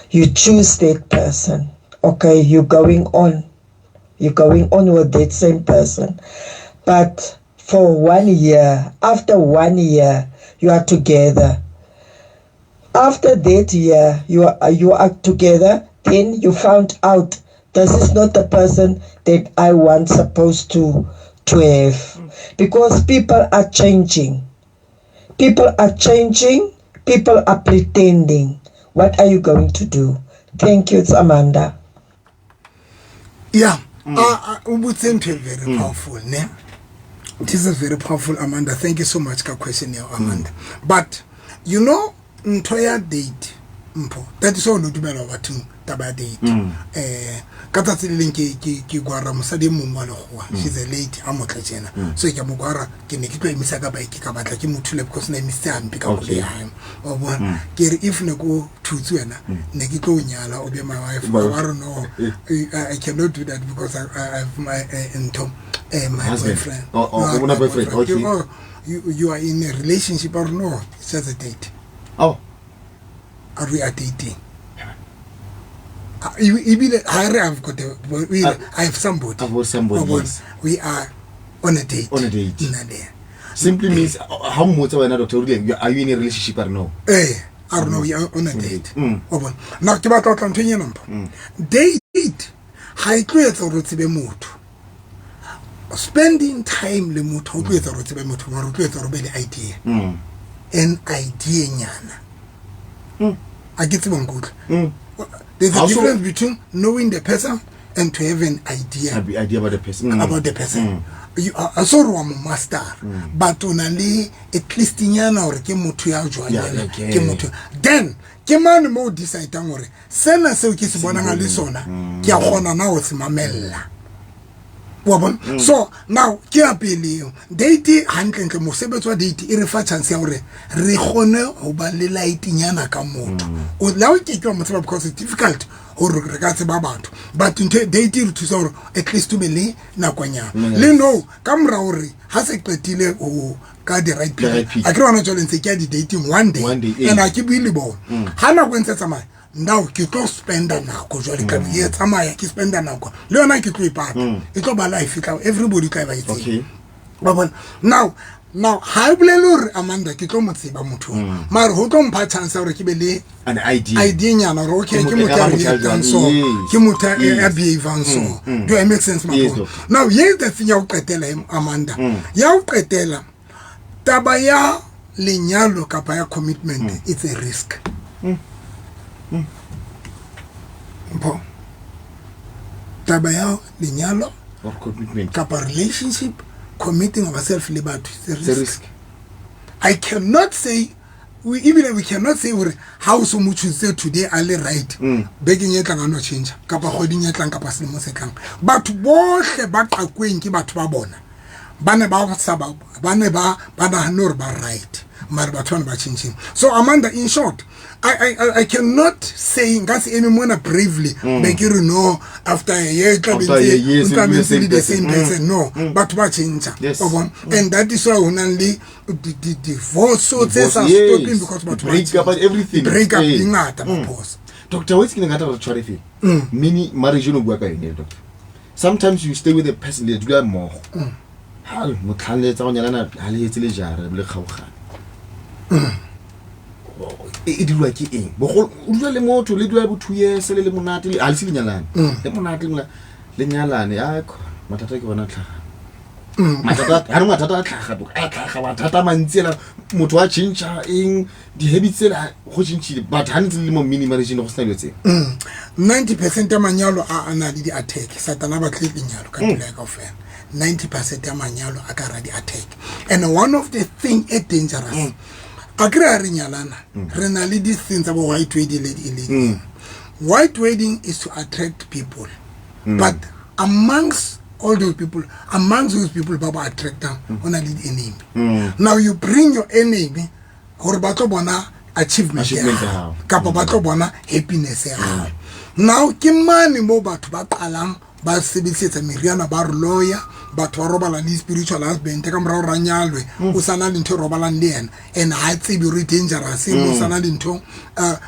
S4: You choose that person. Okay, you're going on. You're going on with that same person. But for 1 year, after 1 year, you are together. After that year, you are together. Then you found out this is not the person that I want supposed to to have? Because people are changing. People are changing. People are pretending. What are you going to do? Thank you. It's Amanda.
S1: Yeah. O botse ntho e very powerful, ne? This is very powerful, Amanda. Thank you so much ka question ya Amanda. But you know, ntho ya date, Mpho, that is all no dumela bathong taba ya date. Ka tsatsi le leng ke gwara mosadi e mongwe wa lekgowa. She's a lady, a motle tjena. So ke a mo gwara, ke ne ke tlo emisa ka bike, ka batla ke mo thule because na emisitse hampe ka koloi ya hae. Wa bona? Ke re if ne ko thutse wena, ne ke tlo o nyala, o be my wife. Ba re no, I cannot do that because I have my ntho, my
S2: Husband.
S1: boyfriend.
S2: Oh,
S1: No,
S2: o bona
S1: my
S2: boyfriend,
S1: boyfriend.
S2: okay.
S1: Oh, you are in a relationship or no? It's just a date.
S2: Oh.
S1: Are we are dating? Ebile ha re I've got a, we, I have somebody.
S2: I've got somebody,
S1: Wa bona?
S2: yes.
S1: We are on a date.
S2: On a date.
S1: Nna le yena.
S2: Simply means ha o mmotsa wena, doctor, o rile, are you in a relationship or no?
S1: I don't know, we are on a date. Wa bona? Now ke batla ho tla nthong ena, Mpho. Date ha e tlo etsa hore o tsebe motho. Spending time le motho ha o tlo etsa hore o tsebe motho, mara o tlo etsa hore o be le idea. An idea nyana. A ke tsebe nkutlwa. There's a
S2: Also
S1: difference between knowing the person and to have an idea.
S2: Have idea about the person.
S1: About the person. You are so wa mo master, but o na le at least nyana hore ke motho ya jwang
S2: Yeah,
S1: yena,
S2: okay.
S1: ke motho. Then ke mane mo o decide-ang hore sena seo ke se bonang a le sona, ke a kgona na ho se mamella. Wa bona? So now ke ya pele eo. Date hantlentle mosebetsi wa date e re fa chance ya hore re kgone ho ba le light nyana ka motho. O la o ke ke wa mo tseba because it's difficult hore re ka tseba batho. But ntho date e re thusa hore at least o be le nakonyana. Le no ka mora hore ha se qetile ho ka the right
S2: The right
S1: people.
S2: people.
S1: A ke re hona jwale ntse ke ya di-dating one day.
S2: One day, eh.
S1: And ha ke bue le bona. Ha nako e ntse e tsamaya, now ke tlo spenda nako jwale ka e tsamaya ke spenda nako. Le yona ke tlo e pata. E tlo ba life, e tla everybody tla ba e tseba.
S2: Okay.
S1: Wa bona? Now ha e bolele hore Amanda ke tlo mo tseba motho o. Mara ho tlo mpha chance ya hore ke be le
S2: An idea.
S1: idea nyana hore okay,
S2: Ke
S1: ke
S2: motho
S1: motho
S2: e
S1: ya
S2: ka ba motho ya
S1: reactang
S2: jwang.
S1: so,
S2: Yes.
S1: ke motho ya
S2: Yes.
S1: behavang so. Do I make sense,
S2: Yes,
S1: Mapho?
S2: doctor.
S1: Now, here's the thing ya ho qetela, Amanda. Ya ho qetela, taba ya lenyalo kapa ya commitment, it's a risk. Mpho. Taba ya lenyalo
S2: Or commitment.
S1: kapa relationship, committing ourselves le batho, it's a
S2: It's a
S1: risk.
S2: risk.
S1: I cannot say, we, even we cannot say hore ha o so mo choose today a le right. Bekeng e tlang a no change, kapa kgweding e tlang, kapa selemo se tlang. Batho bohle ba qakweng ke batho ba bona, ba ne ba sa ba, ba ne ba, ba nahane hore ba right, mara batho bana ba changing. So Amanda, in short, I cannot say nka se eme mona bravely, be ke re no, after a year, tla be
S2: After a
S1: ntse,
S2: year, yes,
S1: tla be
S2: the
S1: ntse
S2: same
S1: le the
S2: person.
S1: same person. No, batho ba change.
S2: Yes.
S1: Wa bona? And that is why ho nang le divorce tse sa
S2: Divorce, yes.
S1: stopping because batho ba
S2: Break up
S1: change.
S2: and everything.
S1: Break up
S2: Eh.
S1: di ngata, maphoso.
S2: Doctor, wa itse ke ne nka rata re tshware fela. Mini marriage no bua ka yone, doctor. Sometimes you stay with a person le dula mmogo. Ha le motlhang le etsa go nyalana, ha le etse le jara, le kgaogana. E dirwa ke eng? Bogolo, o dula le motho, le dula bo 2 years, le le monate, le, ha le se le nyalane. Le monate, le nyalane, a khona, mathata ke bona a tlhaga. Mathata, ha re mathata a tlhaga, doc, a tlhaga, mathata a mantsi ela, motho a change eng, di-habits tsela, go change-ile, but ha ntse le mo mini marriage-eng go sena dilo tseo.
S1: 90% ya manyalo a na le di-attack. Satana a batle lenyalo ka pelo ya kaofela. 90% ya manyalo a ka ra di-attack. And one of the thing e dangerous, a kry a re nyalana, re na le these things tsa bo white wedding le di-lady. White wedding is to attract people. But amongst all those people, amongst those people ba ba attractang, ho na le di-enemy. Now you bring your enemy hore ba tlo bona achievement ya
S2: Achievement ya
S1: hao,
S2: hao.
S1: kapa ba tlo bona happiness ya hao. Now ke mane mo batho ba qalang ba sebedisetsa meriana, ba re loya, batho ba robala le spiritual husband ka morao ra nyalwe, o sana le ntho e robalang le yena, and ha tsebe hore e dangerous, o sana le ntho,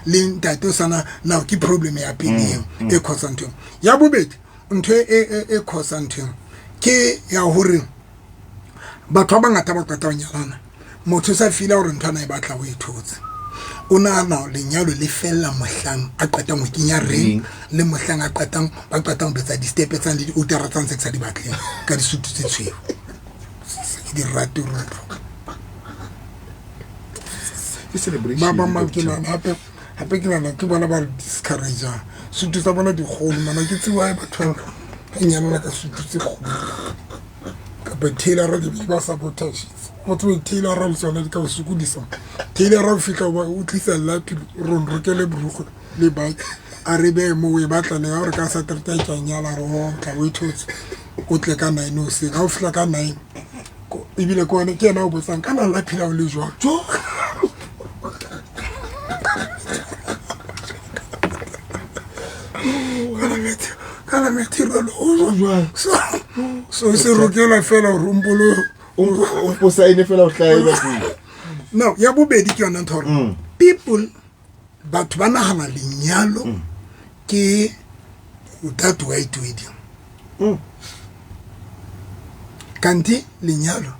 S1: le ntate o sana. Now ke problem ya pele eo e cause ntho. Ya bobedi, ntho e cause ntho ke ya hore batho ba bangata ba qeta ho nyalana, motho o sa feel-a hore ntho ana e batla o e thotse. O nahana lenyalo le fella mohlang a qetang ho kenya ring, le mohlang a qetang, ba qetang ho betsa di-step tsane le di-outara tsane tse ke sa di batleng ka disutu tse tshweu. Di-ratoropo.
S2: Ke celebration.
S1: Ba bang ba ke
S2: doctor.
S1: nahana hape hape ke nahana ke bona ba re discourageang. Sutu tsa bona dikgolo mana ke tsebe why batho ba nyalana ka sutu tse kgolo. Kapa tailor di ba sabotage. O tsebe tailor le tsona di ka o sokodisa. Tailor o fihla o tlisa lapi ron rokele borukgo le baki. A re behe moo o e batla le ha re ka Saturday ke a nyala re o tla o e thotse. O tle ka 9 hoseng. Ha o fihla ka 9 ebile ke one ke yena o botsang kana la phela o le jwang. Jo. Kana material o
S2: jwang?
S1: So se rokela fela hore o mpolo
S2: O saene fela o hlahe bathong.
S1: Now ya bobedi ke yona ntho hore people batho ba nahana lenyalo ke that white wedding. Kanti lenyalo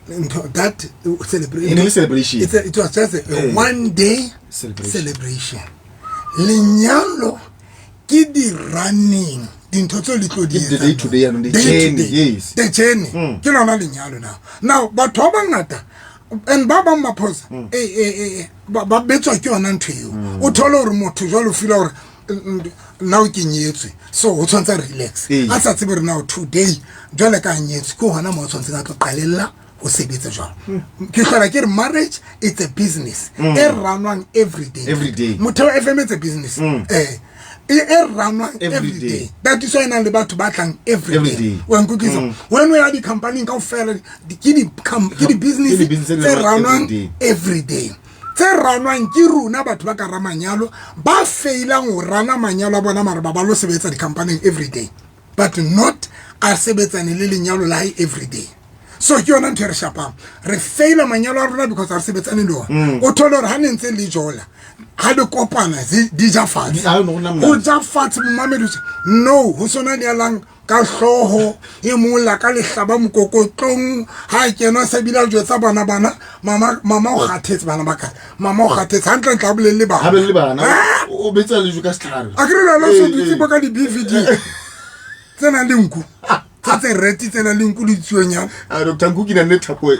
S1: ntho that celebration.
S2: E ne le celebration.
S1: It was just a
S2: Eh.
S1: one day
S2: Celebration.
S1: celebration. Lenyalo ke di running dintho tseo le tlo di
S2: Ke the
S1: etsang.
S2: day to day yanong, the
S1: Day to
S2: journey,
S1: day.
S2: yes.
S1: The journey. Ke lona lenyalo now. Now batho ba bangata and ba bang maphosa ba betswa ke yona ntho eo. O thole hore motho jwale o feel hore now ke nyetswe so ho tshwanetse a relax. A sa tsebe hore now today jwale ka nyetswe ke hona moo tshwanetseng a tlo qalella ho sebetsa jwalo. Ke hlola ke re marriage it's a business e runwang every day.
S2: Every day.
S1: Motheo FM it's a business. E runwang
S2: Every
S1: every
S2: day.
S1: day. That is why na le batho ba tlang every
S2: Every
S1: day.
S2: day.
S1: Wa nkutlwisa? When we are di company kaofela ke di ke di business
S2: Ke di business
S1: tse
S2: tse
S1: runwang
S2: runwang every day.
S1: every day. Tse runwang ke rona batho ba ka ra manyalo ba failang ho rana manyalo a bona mara ba ba lo sebetsa di company every day but not a sebetsane le lenyalo la hae every day. So ke yona ntho e re shapang. Re faila manyalo a rona because ha re sebetsane le ona. O thole hore ha ne ntse le jola ha le kopana di ja fatshe.
S2: Ha no nna monate.
S1: Ho ja fatshe momamedi o no ho sona di alang ka hlooho e mong la ka lehlaba mokokotlong ha kena sa bile a jwetsa bana bana mama o kgathetse bana ba ka mama o kgathetse hantle ntle ha bolelle bana.
S2: Ha bolelle bana.
S1: Ah!
S2: O betsa lejo ka setlhare.
S1: A ke re lona so
S2: Eh,
S1: dutse
S2: eh.
S1: bo ka di BVD tse nang le nku. Tse tse reti tse nang le nku le ditsuonyana.
S2: A Doctor Nku ke na le thapo e.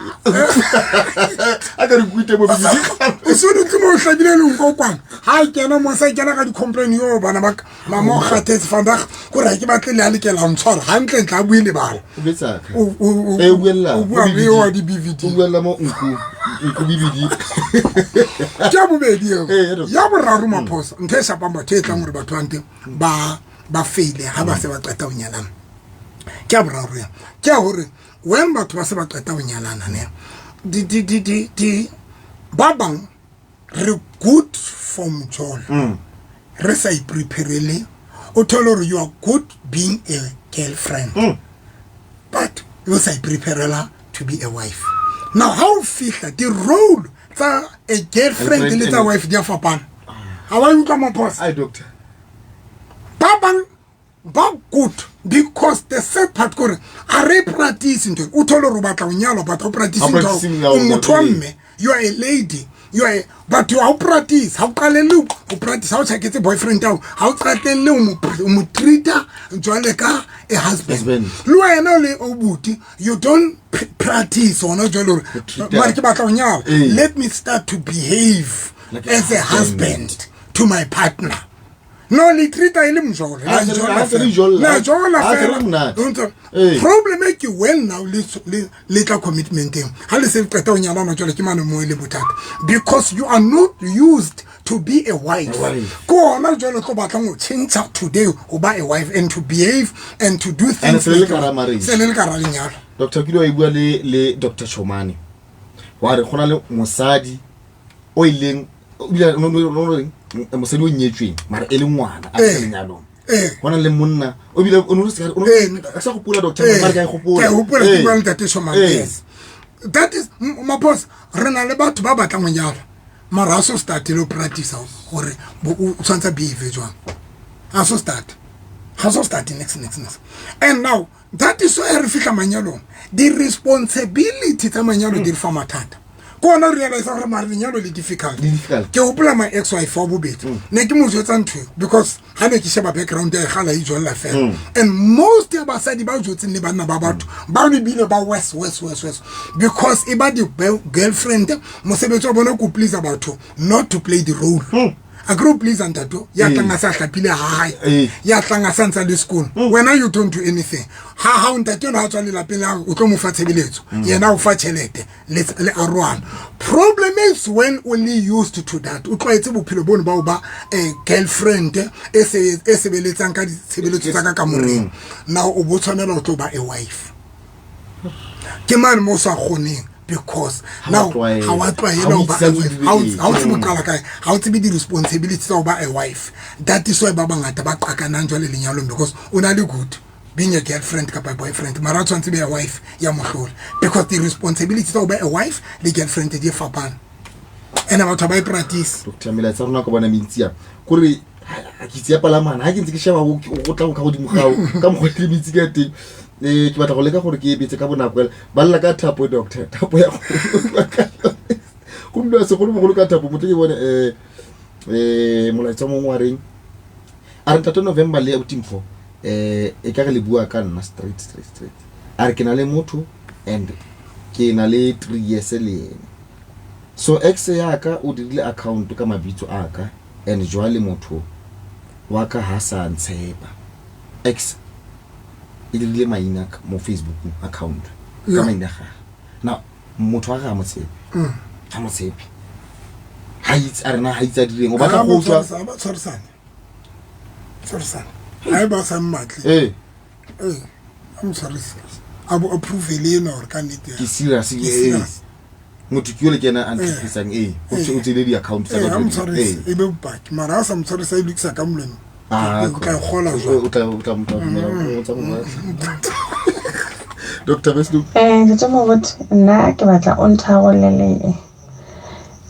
S2: A ka re kuite mo BVD.
S1: O so dutse mo o hlabile le nko kwana. Ha kena mo sa kena ka di-complain yo bana ba ka. Mama o kgathetse vandag kore ha ke batle le a lekela ho ntshwara hantle ntle ha bue le bana.
S2: O betsa ka.
S1: O, o, o,
S2: Eh, o buella.
S1: o bua
S2: Mo
S1: le wa
S2: BVD.
S1: di-BVD.
S2: O buella mo nku. Nku BVD.
S1: Ke ya bobedi eo.
S2: Eh, ya doctor.
S1: Ya boraro maphosa ntho e shapang batho e tlang hore batho ba nteng ba faile ha ba se ba qeta ho nyalana. Ke ya boraro ya. Ke ya hore when batho ba se ba qeta ho nyalana ne di di di di di ba bang re good for mjolo. Re sa ipreparele. O thole hore you are good being a girlfriend. But you sa ipreparela to be a wife. Now ha o fihla di role tsa a girlfriend le tsa
S2: Girlfriend
S1: wife di a fapana. Ha wa utlwa maphosa?
S2: Ai doctor.
S1: Ba bang ba good because the sad part kore a re practice ntho. O thole hore o batla ho nyalwa but ha o practice
S2: Ha o
S1: ntho.
S2: practice
S1: O motho wa
S2: ee.
S1: mme, you are a lady. You are a, but you ha o practice, ha o qalelle ho practice, ha o tjhaketse boyfriend ya hao, ha o qatelle o mo treat-a jwale ka a husband.
S2: Husband.
S1: Le wena le o buti, you don't practice hona jwale hore,
S2: Ho treat-a.
S1: mare ke batla ho nyalwa.
S2: Ee.
S1: Let me start to behave
S2: Like a
S1: as a
S2: husband.
S1: husband to my partner. No, le treat-a e le mjolo.
S2: Ha
S1: La
S2: se re-
S1: jola
S2: ha se re
S1: fela.
S2: jolla.
S1: La jola
S2: Ha se re
S1: fela.
S2: monate.
S1: O ntse-
S2: Ee.
S1: Problem e ke when now le tla commitment-eng. Ha le se le qeta ho nyalana jwale ke mane moo e le bothata. Because you are not used to be a wife.
S2: A wife.
S1: Ke hona jwale o tlo batlang ho tjhentjha today ho ba a wife and to behave and to do
S2: And
S1: things
S2: se le le
S1: like
S2: ka hara marriage.
S1: Se le le ka hara lenyalo.
S2: Doctor Kilo wa e bua le Doctor Chomane. Wa re gona le mosadi o ileng o bile no no no reng mosadi o nyetsweng mara e le ngwana a
S1: Eh.
S2: se lenyalong.
S1: Eh.
S2: Hona le monna o bile o no se o
S1: Eh.
S2: a sa gopola doctor
S1: Eh,
S2: mara ke a e gopola.
S1: ke a e gopola, ke
S2: Eh.
S1: bua le Ntate Chomane,
S2: Eh.
S1: yes. That is maphosa re na le batho ba batlang ho nyalwa mara ha so start le ho practice hore o tshwanetse a behave jwang. Ha so start. Ha so start next, next, next. And now that is why re fihla manyalong. Di responsibility tsa manyalo di re fa mathata. Ke ona o realize gore mare lenyalo le difficult.
S2: Le difficult.
S1: Ke hopola my ex wife wa bobedi, ne ke mo jwetsa ntho eo, because ha ne ke sheba background ya gala e jwella fela. And most ya basadi ba jwetseng le banna ba batho ba lebile ba worse, worse, worse, worse, because e ba di-girlfriend, mosebetsi wa bona ko please batho, not to play the role. A kere o please ntate ya tlang a sa hlapile ha hae, ya tlang a sa ntsa le sekolo, wena you don't do anything. Ha hao ntate eno ha tswa lelapeng la hao, o tlo mo fa tshebeletso, yena o fa tjhelete, le arohana. Problem is when o le used to that, o tlwaetse bophelo bono ba ho ba a girlfriend e sebeletsang ka ditshebeletso tsa ka kamoreng, now o bo tshwanela o tlo ba a wife. Ke mane mo o sa kgoneng, because
S2: Ha wa
S1: now
S2: tlwaela.
S1: ha wa tlwaela
S2: Ha o
S1: ho ba
S2: itse
S1: a
S2: o
S1: wife.
S2: dule
S1: Ha o tsebe
S2: eng.
S1: ho qala kae, ha o tsebe di-responsibility tsa ho ba a wife. That is why ba bangata ba qakanang jwale lenyalong, because o na le good being a girlfriend kapa a boyfriend, mara a tshwanetse be a wife ya mohlola, because the responsibility tsa ho ba a wife le girlfriend di fapana, and batho ha ba e practice.
S2: Doctor, melaetsa rona ka bona mentsi a kore ha ke itse ya palamana, ha ke ntse ke sheba go tla go ka godimo gao ka mokgwa ke le metsi ka teng. Ke batla go leka gore ke e betse ka bonako fela. Ba lla ka thapo, doctor, thapo ya go dula segolobogolo ka thapo motho ke bone. Molaetsa mongwe wa reng, a re, "Ntate November le abuti Mpho, e ka re le bua ka nna straight, straight, straight." A re, "Ke na le motho and ke na le 3 years le ene. So ex ya ka o dirile account ka mabitso a ka, and jwale motho wa ka ha sa ntshepa." Ex e dirile maina mo Facebook account ka maina ga now motho wa ga a mo tshepe, ga mo tshepe, ha itse a rena, ha itse a direng, o batla go tswa.
S1: Ha ba tshwarisane, tshwarisane, ha e ba sa mmatle. Ee, a mo tshwarise, a bo approve le ena gore ka nnete
S2: Ke serious.
S1: Ke serious.
S2: Motho ke yo le ke ena a ntlhifisang, ee, o tsele di-account tsa
S1: Ee,
S2: ka
S1: ha mo
S2: jwale.
S1: tshwarise, e be bopaki, mara ha o sa mo tshwarisa, e lokisa ka molomo, o tla e kgola jwang?
S2: O tla dumela, o tsa mo batla. Dr. Besno.
S3: Ntate Moruti, nna ke batla o ntharolele.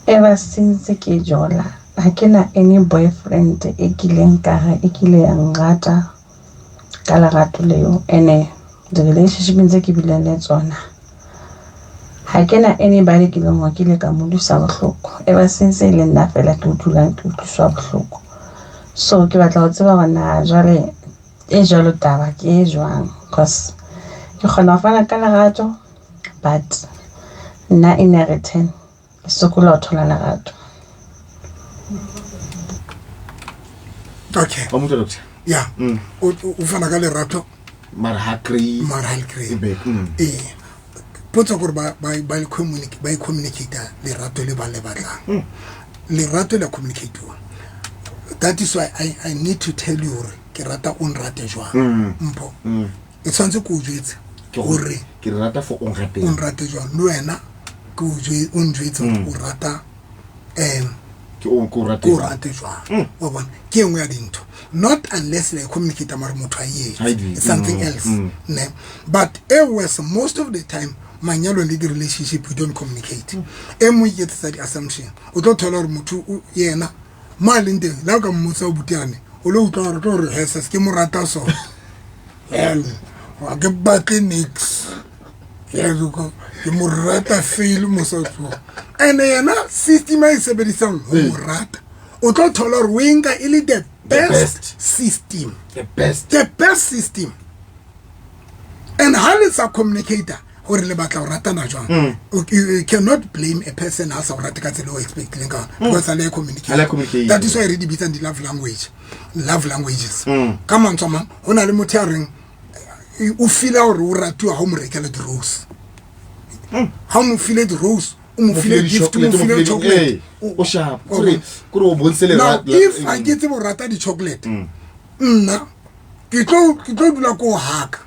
S3: Ever since ke jola, ha ke na any boyfriend e kileng ka re e kile ya nrata ka lerato leo. Ene di-relationship tse ke bileng le tsona, ha ke na anybody ke leng hore ke ile ka mo utlwisa bohloko. Ever since e le nna fela ke dulang ke utlwiswa bohloko. So ke batla ho tseba hore na jwale e jwalo taba ke e jwang, cause ke kgona ho fana ka lerato, but nna in a return ke sokola ho thola lerato.
S1: Okay.
S2: Wa motho, doctor.
S1: Ya, o fana ka lerato,
S2: mara ha kry
S1: mara ha le kry.
S2: Back.
S1: Ee, potso gore ba e communicate lerato le ba le batlang, lerato le communicatiwa. That is why I need to tell you gore ke rata o nrate jwang, Mpho. E tshwanetse ke o jwetse
S2: Ke
S1: gore
S2: ke re rata for o
S1: o
S2: nrateng.
S1: Nrate jwang, le wena ke o njwetse gore o rata
S2: Ke o ke o
S1: ke o
S2: rateng.
S1: Rate jwang, wa bona? Ke e nngwe ya dintho, not unless le communicate, mare motho a
S2: Ha e
S1: etse.
S2: di-
S1: It's something else, ne? But e worse, most of the time manyalo le di-relationship, we don't communicate. E nngwe iketsetsa di-assumption. O tlo thola gore motho yena mo a leng teng, le ha o ka mmotsa o butiane, o lo utlwa gore tlo gore heses ke mo rata so hell, ga ke batle nix. Yes, ke mo rata fele mosadi and yena system a e sebedisang ho mo rata, o tlo thola gore o e nka e le the best,
S2: best.
S1: system.
S2: The best.
S1: The best system. And ha le sa communicate gore le batla go ratana jwang, you cannot blame a person ha sa o rate ka tsela o expectileng ka yona, because ha le
S2: Ha le communicate.
S1: That is why re di bitsang di-love language, love languages. Ka mantswe a mang, go na le motho ya reng o feela gore o ratiwa ha o mo rekela di-rose. Ha o mo file di-rose, o mo file gift, o mo file chocolate,
S2: o sharp, kore o bontshe
S1: Now if ha ke tsebe o rata di-chocolate, nna ke tlo dula ko o haka,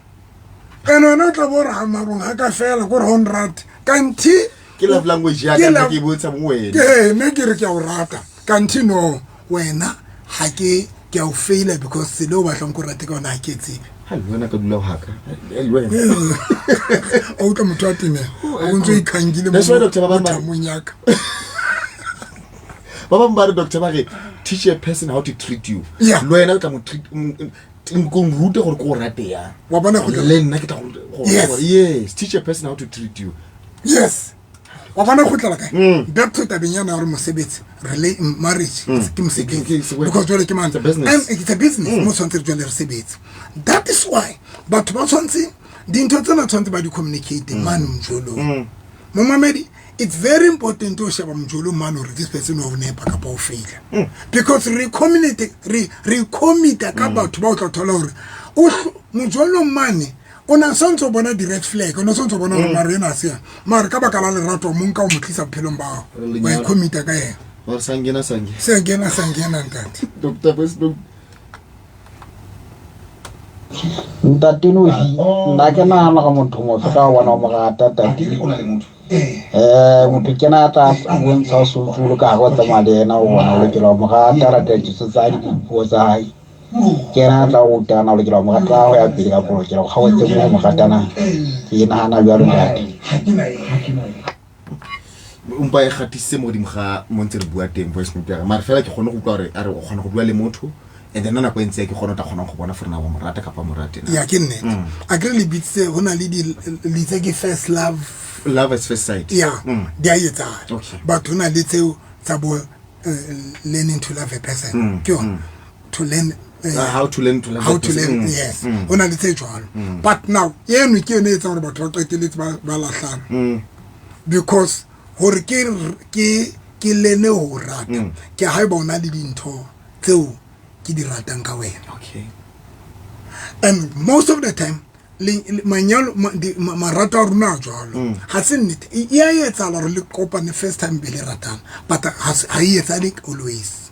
S1: and wena o tla bo re ga marong haka fela kore ga o nrate kanthe.
S2: Ke love language ya
S1: Ke
S2: ka, nna ke e bontsha mo wena.
S1: Ke ne ke re ke a o rata, kanthe no, wena ga ke a o faila, because tsela o batlang ko rate ka yona ga ke e tsebe.
S2: Ha le wena ka dula ho haka le wena.
S1: O utlwa motho wa temela o ntse o ikhankile.
S2: That's why, Dr. Babang
S1: Thamong yaka.
S2: Ba bangwe ba re, doctor, ba re teach a person how to treat you. Le wena o tla mo treat, ko rute gore ke o rate yang.
S1: Wa bona
S2: Le nna ke tla
S1: Yes.
S2: yes, teach a person how to treat you.
S1: Yes. Wa bona kgutlela kae? Back to tabeng yana ya hore mosebetsi, marriage ke mosebetsi, because jwale ke mane.
S2: It's a business.
S1: And it's a business mo tshwanetse re jwale re sebetse. That is why batho ba tshwanetse dintho tsena tshwanetse ba di communicate mane mojolong. Momamedi, it's very important to sheba mojolong mane hore this person o nepa kapa o faila, because re communicate, re commit-a ka batho ba o tla thola hore o mojolong mane o na santse o bona di-red flag, o na santse o bona hore mare ena se mare ka baka la lerato mo nka o mo tlisa bophelong ba hao, wa e commit-a ka yena.
S2: Wa sangena sangena.
S1: Sangena sangena ntate.
S2: Doctor Westbrook.
S5: Ntate Novi, nna ke nahana gore motho motho ka bona o mo rata tate. Motho ke na tla bontsha o sontso ka go tsamaya le yena o bona o lokela ho mo rata, rata ditso tsa hae, dipuo tsa hae. Ke yena a tla o rutana, o lokela ho mo rata ho ya pele ka o lokela ho kgaotse mo ho mo ratana. Ke nahana jwalo ntate.
S2: Mpa e gatise mo godimo ga mo ntse re bua teng voice note ya mare fela ke kgone go utlwa gore a re o kgona go bua le motho and then nako e ntse ke kgone o tla kgonang go bona gore na wa mo rata kapa mo rate na.
S1: Ya ke nnete. A ke re le bitsitse ho na le di litse ke first love.
S2: Love at first sight.
S1: Ya, di a etsana.
S2: Okay.
S1: Batho na le tseo tsa bo learning to love a person. Ke yona. To learn
S2: how to learn to love
S1: how
S2: a
S1: to
S2: person.
S1: learn, yes. Ho na le tse jwalo. But now eno ke yone e etsang hore batho ba qetelletse ba lahlana. Because hore ke lene ho rata, ke ha e bona le dintho tseo ke di ratang ka wena.
S2: Okay.
S1: And most of the time manyalo marato a rona a jwalo. Ha se nnete. E a etsahala hore le kopane first time be le ratana, but ha e etsahale always.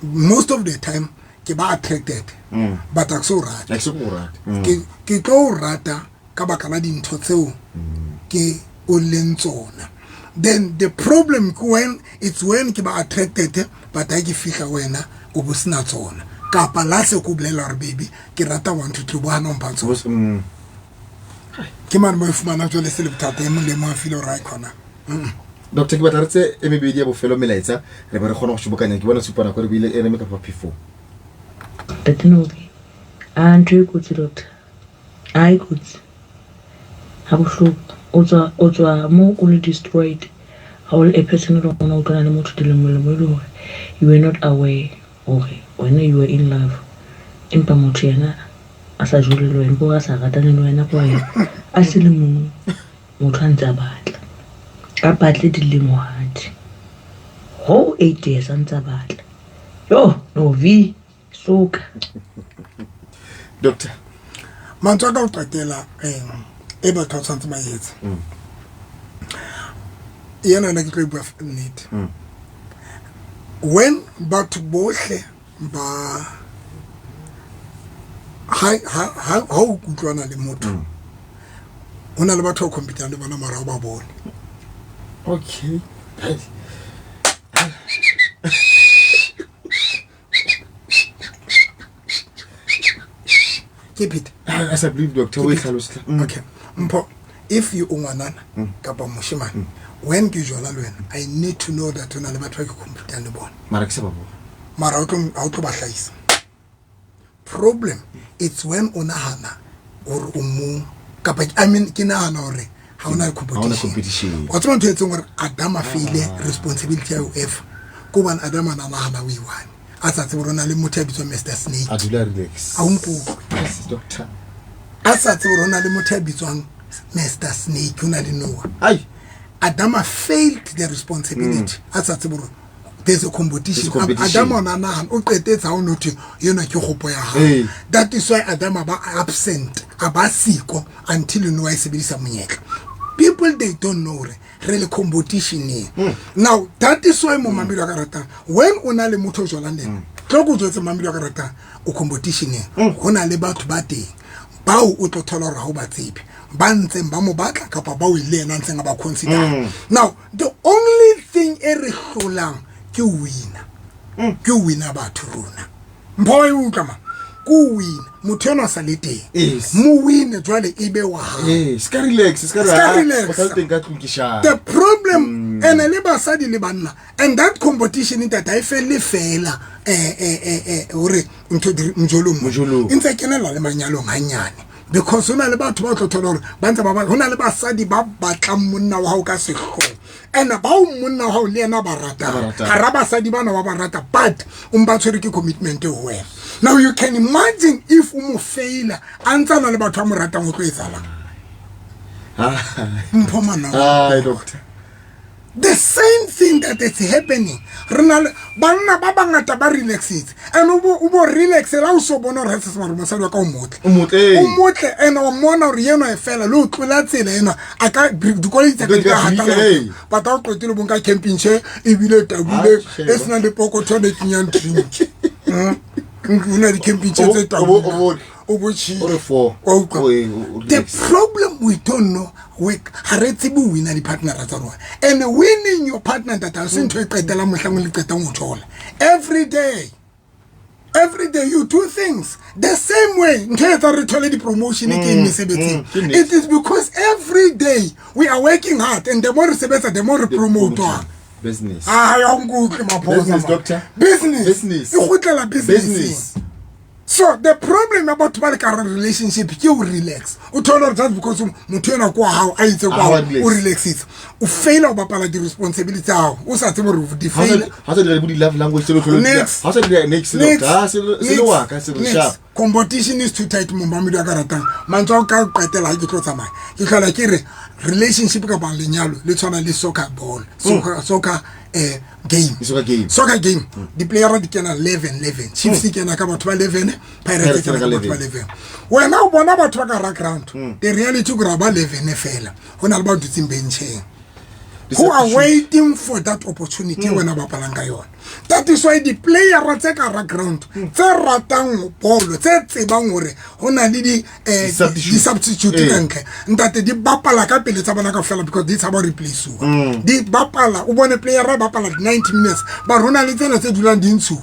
S1: Most of the time ke ba attracted, but ha ke so rate.
S2: Ha ke so rate.
S1: Ke tlo o rata ka baka la dintho tseo ke o leng tsona. Then the problem ke when it's when ke ba attracted, but ha ke fihla wena o bo sena tsona. Kapa la se ko bolela hore baby ke rata 1 2 3 bo hana ho mpha tsona. Ke mane mo e fumana jwale se le bothata, e mong le mong a feel hore ha e khona.
S2: Doctor, ke batla re tse e mebedi ya bofelo melaetsa re be re kgone go shobokanya. Ke bona supa nako re buile ene kapa P4.
S6: Ntate Novi, a ntho e kotsi doctor. A e kotsi. Ha bohloko. O tswa mo o le destroyed. Ha o le a person e leng hore o utlwana le motho dilemo lemo e le hore you were not aware hore wena you were in love. Empa motho yena a sa jole le wena, empa a sa ratane le wena kwa yena. A se le mong, motho a ntse a batla. A batle dilemohadi. Ho 8 years a ntse a batla. Yo, Novi, soka.
S2: Doctor,
S1: mantswe a ka o qetela e batho ba tshwanetse ba etse. Yena yona ke tlo e bua nnete. When batho bohle ba ha o kutlwana le motho, ho na le batho ba compete-ang le bona mara ha o ba bone.
S2: Okay.
S1: Keep it.
S2: I sa believe doctor o e hlalosa.
S1: Okay. Mpho, if you o ngwanana kapa moshemane, when ke jola le wena, I need to know that o na le batho ba ke compete-ang le bona.
S2: Mara ke sa ba bona.
S1: Mara ha o tlo ba hlahisa. Problem it's when o nahana hore o mong kapa I mean ke nahana hore ha ona competition. Wa tseba ntho e etseng hore Adam a faile responsibility ya ho Eva. Ke hobane Adam a nahana o i-one. A sa tsebe hore o na le motho ya bitswang Mr Snake.
S2: A dula relax.
S1: A o nkutlwe.
S2: Yes, doctor.
S1: A sa tsebe hore o na le motho ya bitswang Mr Snake, o na le Noah.
S2: Ai.
S1: Adam a failed the responsibility. A sa tsebe hore there's a competition. Adam o nahana o qetetse ha o no thwe yena ke kgopo ya hae. That is why Adam a ba absent, a ba siko until Noah e sebedisa monyetla. People they don't know hore re le competition. Now that is why momamedi wa ka ratang when o na le motho o jwalang le yena, tlo ko jwetse momamedi wa ka ratang o competition. Ho na le batho ba teng bao o tlo thola hore ha o ba tsebe, ba ntseng ba mo batla kapa bao le yena a ntseng a ba consider. Now the only thing e re hlolang ke wina. Ke wina batho rona. Mpho e utlwa ma? Ke wina. Motho enwa sa le teng. Mo wine jwale e be wa hao.
S2: Ska relax, ska
S1: relax.
S2: O sa le teng ka tlung ke shapa.
S1: The problem ene le basadi le banna and that competition ntate ha e felle fela hore ntho di mjolong.
S2: Mojolong.
S1: E ntse kenela le manyalong hanyane. Because ho na le batho ba tlo thola hore ba ntse ba ho na le basadi ba batlang monna wa hao ka sehloho, and bao monna wa hao le yena ba ratang, hara basadi bana ba ba rata, but o mpa tshwere ke commitment ho wena. Now you can imagine if o mo faila a ntse a na le batho ba mo ratang, o tlo etsahalang? Mpho Manawa.
S2: Ai, doctor.
S1: The same thing that is happening, re na le banna ba bangata ba relaxitse, and o bo relaxe la o so bona hore se mare mosadi wa ka o motle.
S2: O motle, ee.
S1: O motle, and o mmona hore yena e fela le o tlola tsela ena, a ka dikoloi tsa ka di
S2: Di
S1: ka
S2: ka
S1: hatana.
S2: ee.
S1: But ha o qetile bo nka camping chair ebile tabile,
S2: Ah, sheba.
S1: e senang le pokothwane e kenyang drink. Ho na di-camping chair tse tabile.
S2: O
S1: O bo tjhile.
S2: O re four.
S1: Wa utlwa?
S2: O e- o- o
S1: The
S2: relax.
S1: problem, we don't know, we ha re tsebe ho wina di-partnera tsa rona, and winning your partner, ntata, ha se ntho e qetelang mohlang o le qetang ho thola. Every day, every day you do things the same way. Ntho e etsang re thole di-promotion ke eng mesebetsing?
S2: Ke nnete.
S1: It is because every day we are working hard, and the more re sebetsa, the more re promotwang.
S2: Business.
S1: Ah, ya nkutlwe, Maphosa,
S2: Business,
S1: man.
S2: doctor.
S1: Business.
S2: Business.
S1: E kgutlela business.
S2: Business.
S1: So the problem ya batho ba le ka hara relationship ke o relax. O thole hore just because motho enwa ke wa hao, a itse kwa
S2: Ha
S1: hao,
S2: wa relax.
S1: o relaxitse, o faila ho bapala di-responsibility tsa hao, o sa tsebe hore o di
S2: Ha o
S1: faila.
S2: sa dira bo di-love language tse le tlholo di dira.
S1: Next.
S2: Ha o sa dira next,
S1: Next.
S2: doctor. Ha, se le wa ka, se le
S1: Next.
S2: sharp.
S1: Competition is too tight. Momamedi wa ka ratang, mantswe ao ka qetela ha ke tlo tsamaya, ke tlhola ke re relationship kapa lenyalo le tshwana le soccer ball, soccer game.
S2: Soccer game.
S1: Soccer game, di-playera di kena 11 11. Chiefs di kena ka batho ba 11, Pirates
S2: Pirates
S1: e kena ka
S2: kena ka
S1: batho ba 11. Wena o bona batho ba ka hara ground, the reality ke gore ba 11 fela, ho na le ba dutseng bencheng who are waiting for that opportunity wena bapalang ka yona. That is why di-playera tse ka hara ground tse ratang bolo, tse tsebang hore ho na le
S2: Di-substitute.
S1: di-substitute ka ntle, ntate, di bapala ka pele tsa bona kaofela because di tshaba ho replace-uwa. Di bapala, o bone playera e bapala 90 minutes, ba re ho na le tsena tse dulang di ntshuwa,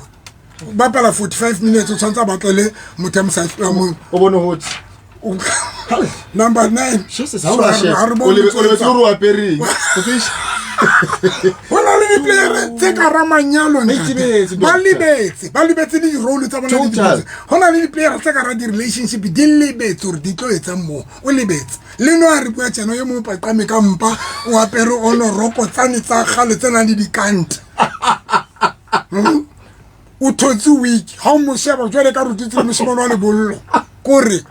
S1: bapala 45 minutes, o tshwanetse a batlele motho ya
S2: O bone ho tse.
S1: Number 9.
S2: Jesus, ha o la sheba. O lebetse hore o apereng. O
S1: Ho na le di-playere tse ka hara manyalo,
S2: Ba
S1: ntate.
S2: itebetse,
S1: Ba
S2: doctor.
S1: lebetse, ba lebetse le di-role tsa bona le
S2: Total.
S1: di-role. Ho na le di-playere tse ka hara di-relationship di lebetse hore di tlo etsang moo. O lebetse le no a re bua tjena, yo mong o paqame ka mpa, o apere ono roko tsane tsa kgale tse nang le dikante. O thotse week ha o mo sheba jwale ka re o dutse le moshemane wa lebollo, kore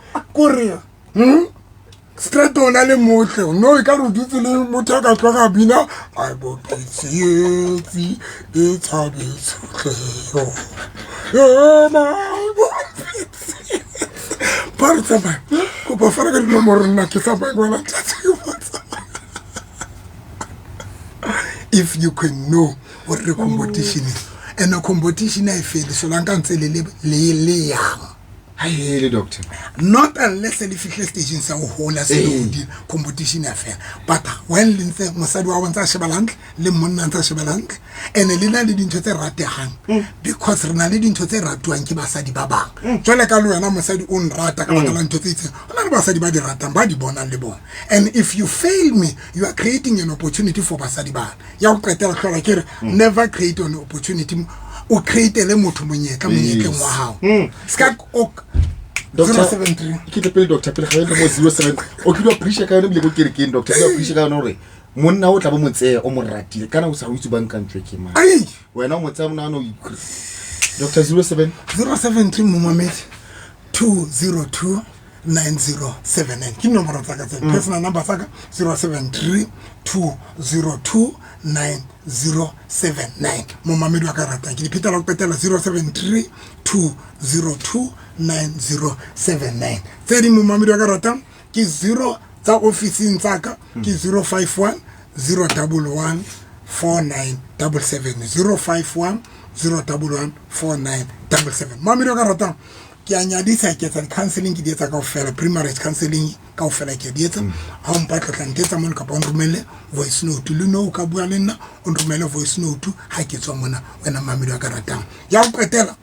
S1: Straight o na le motle, no, e ka re o dutse le motho a ka tloga bina a bopitsietsi e tshabetshotleo ema ba re tsamaya. Kopa fela ka dinomoro, nna ke tsamaya ngwana tlatse. If you can know gore re competition, and competition ha e fele solanka ntse le yang.
S2: Ha hele, doctor.
S1: Not unless le fihle stageng sa ho hola, se le hodile, competition ya fela. But when le ntse mosadi wa hao ntse a shebala hantle le monna ntse a shebala hantle, and le na le dintho tse ratehang, because re na le dintho tse ratuwang ke basadi ba bang. Jwale ka le wena mosadi o nrata ka baka la ntho tse itseng, ho na le basadi ba di ratang, ba di bonang le bona. And if you fail me, you are creating an opportunity for basadi bana. Ya ho qetela, hlola ke re never create an opportunity, o createle motho monyetla monyetleng wa hao. Ska o
S2: Doctor,
S1: 073.
S2: Ke tle pele, doctor, pele ga e mo 07, o kile wa preacha ka yone ebile ko kerekeng, doctor. O kile wa preacha ka yone hore monna o tla bo mo tseya o mo ratile, kana o sa o itse o bankantswe ke mang.
S1: Ai.
S2: Wena o mo tseya monahano o doctor, 07.
S1: 073, momamedi, 202 9079 ke nomoro tsa ka tse personal number tsa ka, 073 202 9079. Momamedi wa ka ratang, ke di phetela ho qetela, 073 202 9079. Tse ding, momamedi wa ka ratang, ke 0 tsa ofising tsa ka, ke 051 011 4977, 051 011 4977. Mamedi wa ka ratang, ke a nyadisa, ke etsa di-counseling, ke di etsa kaofela, pre-marriage counseling kaofela ke a di etsa. Ha o mpatla, tla ntetsa mono kapa o nromelle voice note. Le no o ka bua le nna, o nromelle voice note ha ke tswa mona. Wena mamedi wa ka ratang, ya ho qetela,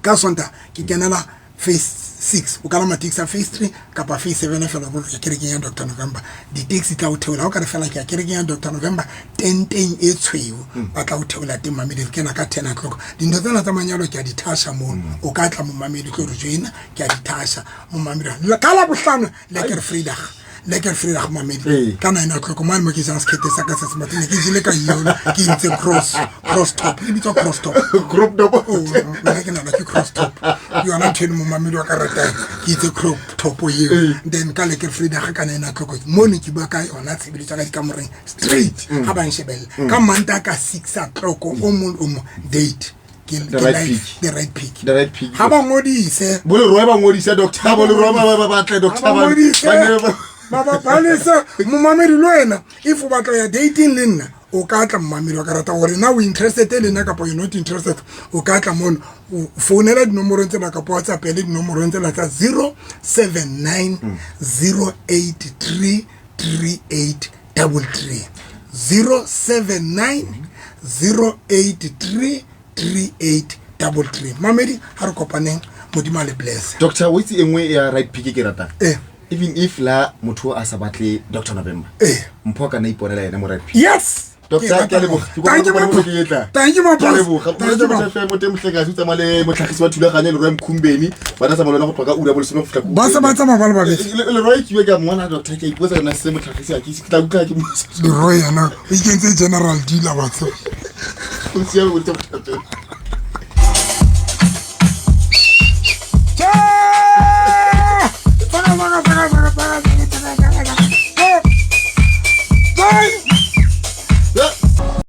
S1: ka Sonta ke kenela face 6 o kalama taxi ya phase 3 kapa phase 7 fela o ya kerekeng ya Dr November. Di-taxi tla o theola. Ha o ka re fela ke ya kerekeng ya Dr November, tenteng e tshweu, ba tla o theola teng, mamedi. Re kena ka 10 o'clock. Dintho tsena tsa manyalo ke a di thasha mono. O ka tla, momamedi, tlo re joina. Ke a di thasha, momamedi. Ka la bohlano, lekker Vrydag, lekker Vrydag, mamedi. Ka 9 o'clock mane mo ke jang sekete sa ka se se ne ke jele ka yona, ke intse cross top, e bitswa cross top.
S2: Crop top.
S1: Oh, nna ke nana ke cross top yona ntho eno, momamedi wa ka ratang. Ke itse crop top eo. Then ka lekker Vrydag ka 9 o'clock mono ke bua ka yona tshebeletso ya ka dikamoreng straight ga ba nshebella. Ka Mantaha ka 6 o'clock o mong o mong date ke
S2: The right
S1: live,
S2: pick.
S1: The right pick.
S2: The right pick.
S1: Ha ba ngodise.
S2: Bo Leroy ba ngodise, doctor. Bo Leroy ba batle, doctor.
S1: Ha ba ngodise.
S2: Ba
S1: ba ba balise, momamedi. Le wena if o batla ya dating le nna, o ka tla, momamedi wa ka rata gore na o interested le nna kapa you not interested, o ka tla mono, o founela dinomorong tsena kapa WhatsApp le dinomorong tsena tsa 079 083 3833, 079 083 3833. Mamedi, ha re kopaneng. Modimo a le bless.
S2: Doctor, o itse e nngwe ya right pick e ke ratang?
S1: Eh.
S2: Even if la motho a sa batle Dr November, mpho a ka nna iponela ena mo right pick.
S1: Yes.
S2: Doctor, ke a leboga. Ke
S1: Thank you,
S2: kopa
S1: my
S2: mo ke etla.
S1: Thank you, my
S2: Ke a
S1: boss.
S2: leboga.
S1: Thank you, my
S2: FM teng mohlekazi o tsamaya le motlhagisi wa thulaganyo Leroy Mkhumbeni. Ba tla tsamaya le wena go tloga ka ura ya bolesome go fitlha ko
S1: Ba se ba tsamaya ba le babedi.
S2: Leroy ke bue ka mona, doctor, ke a ipotsa na se motlhagisi a ke itse, ke tla utlwa ke mo
S1: Leroy yena o ikentse general dealer batho.
S2: O siame, o ntse bothata.
S1: Tjhe! Saka, saka, saka, saka.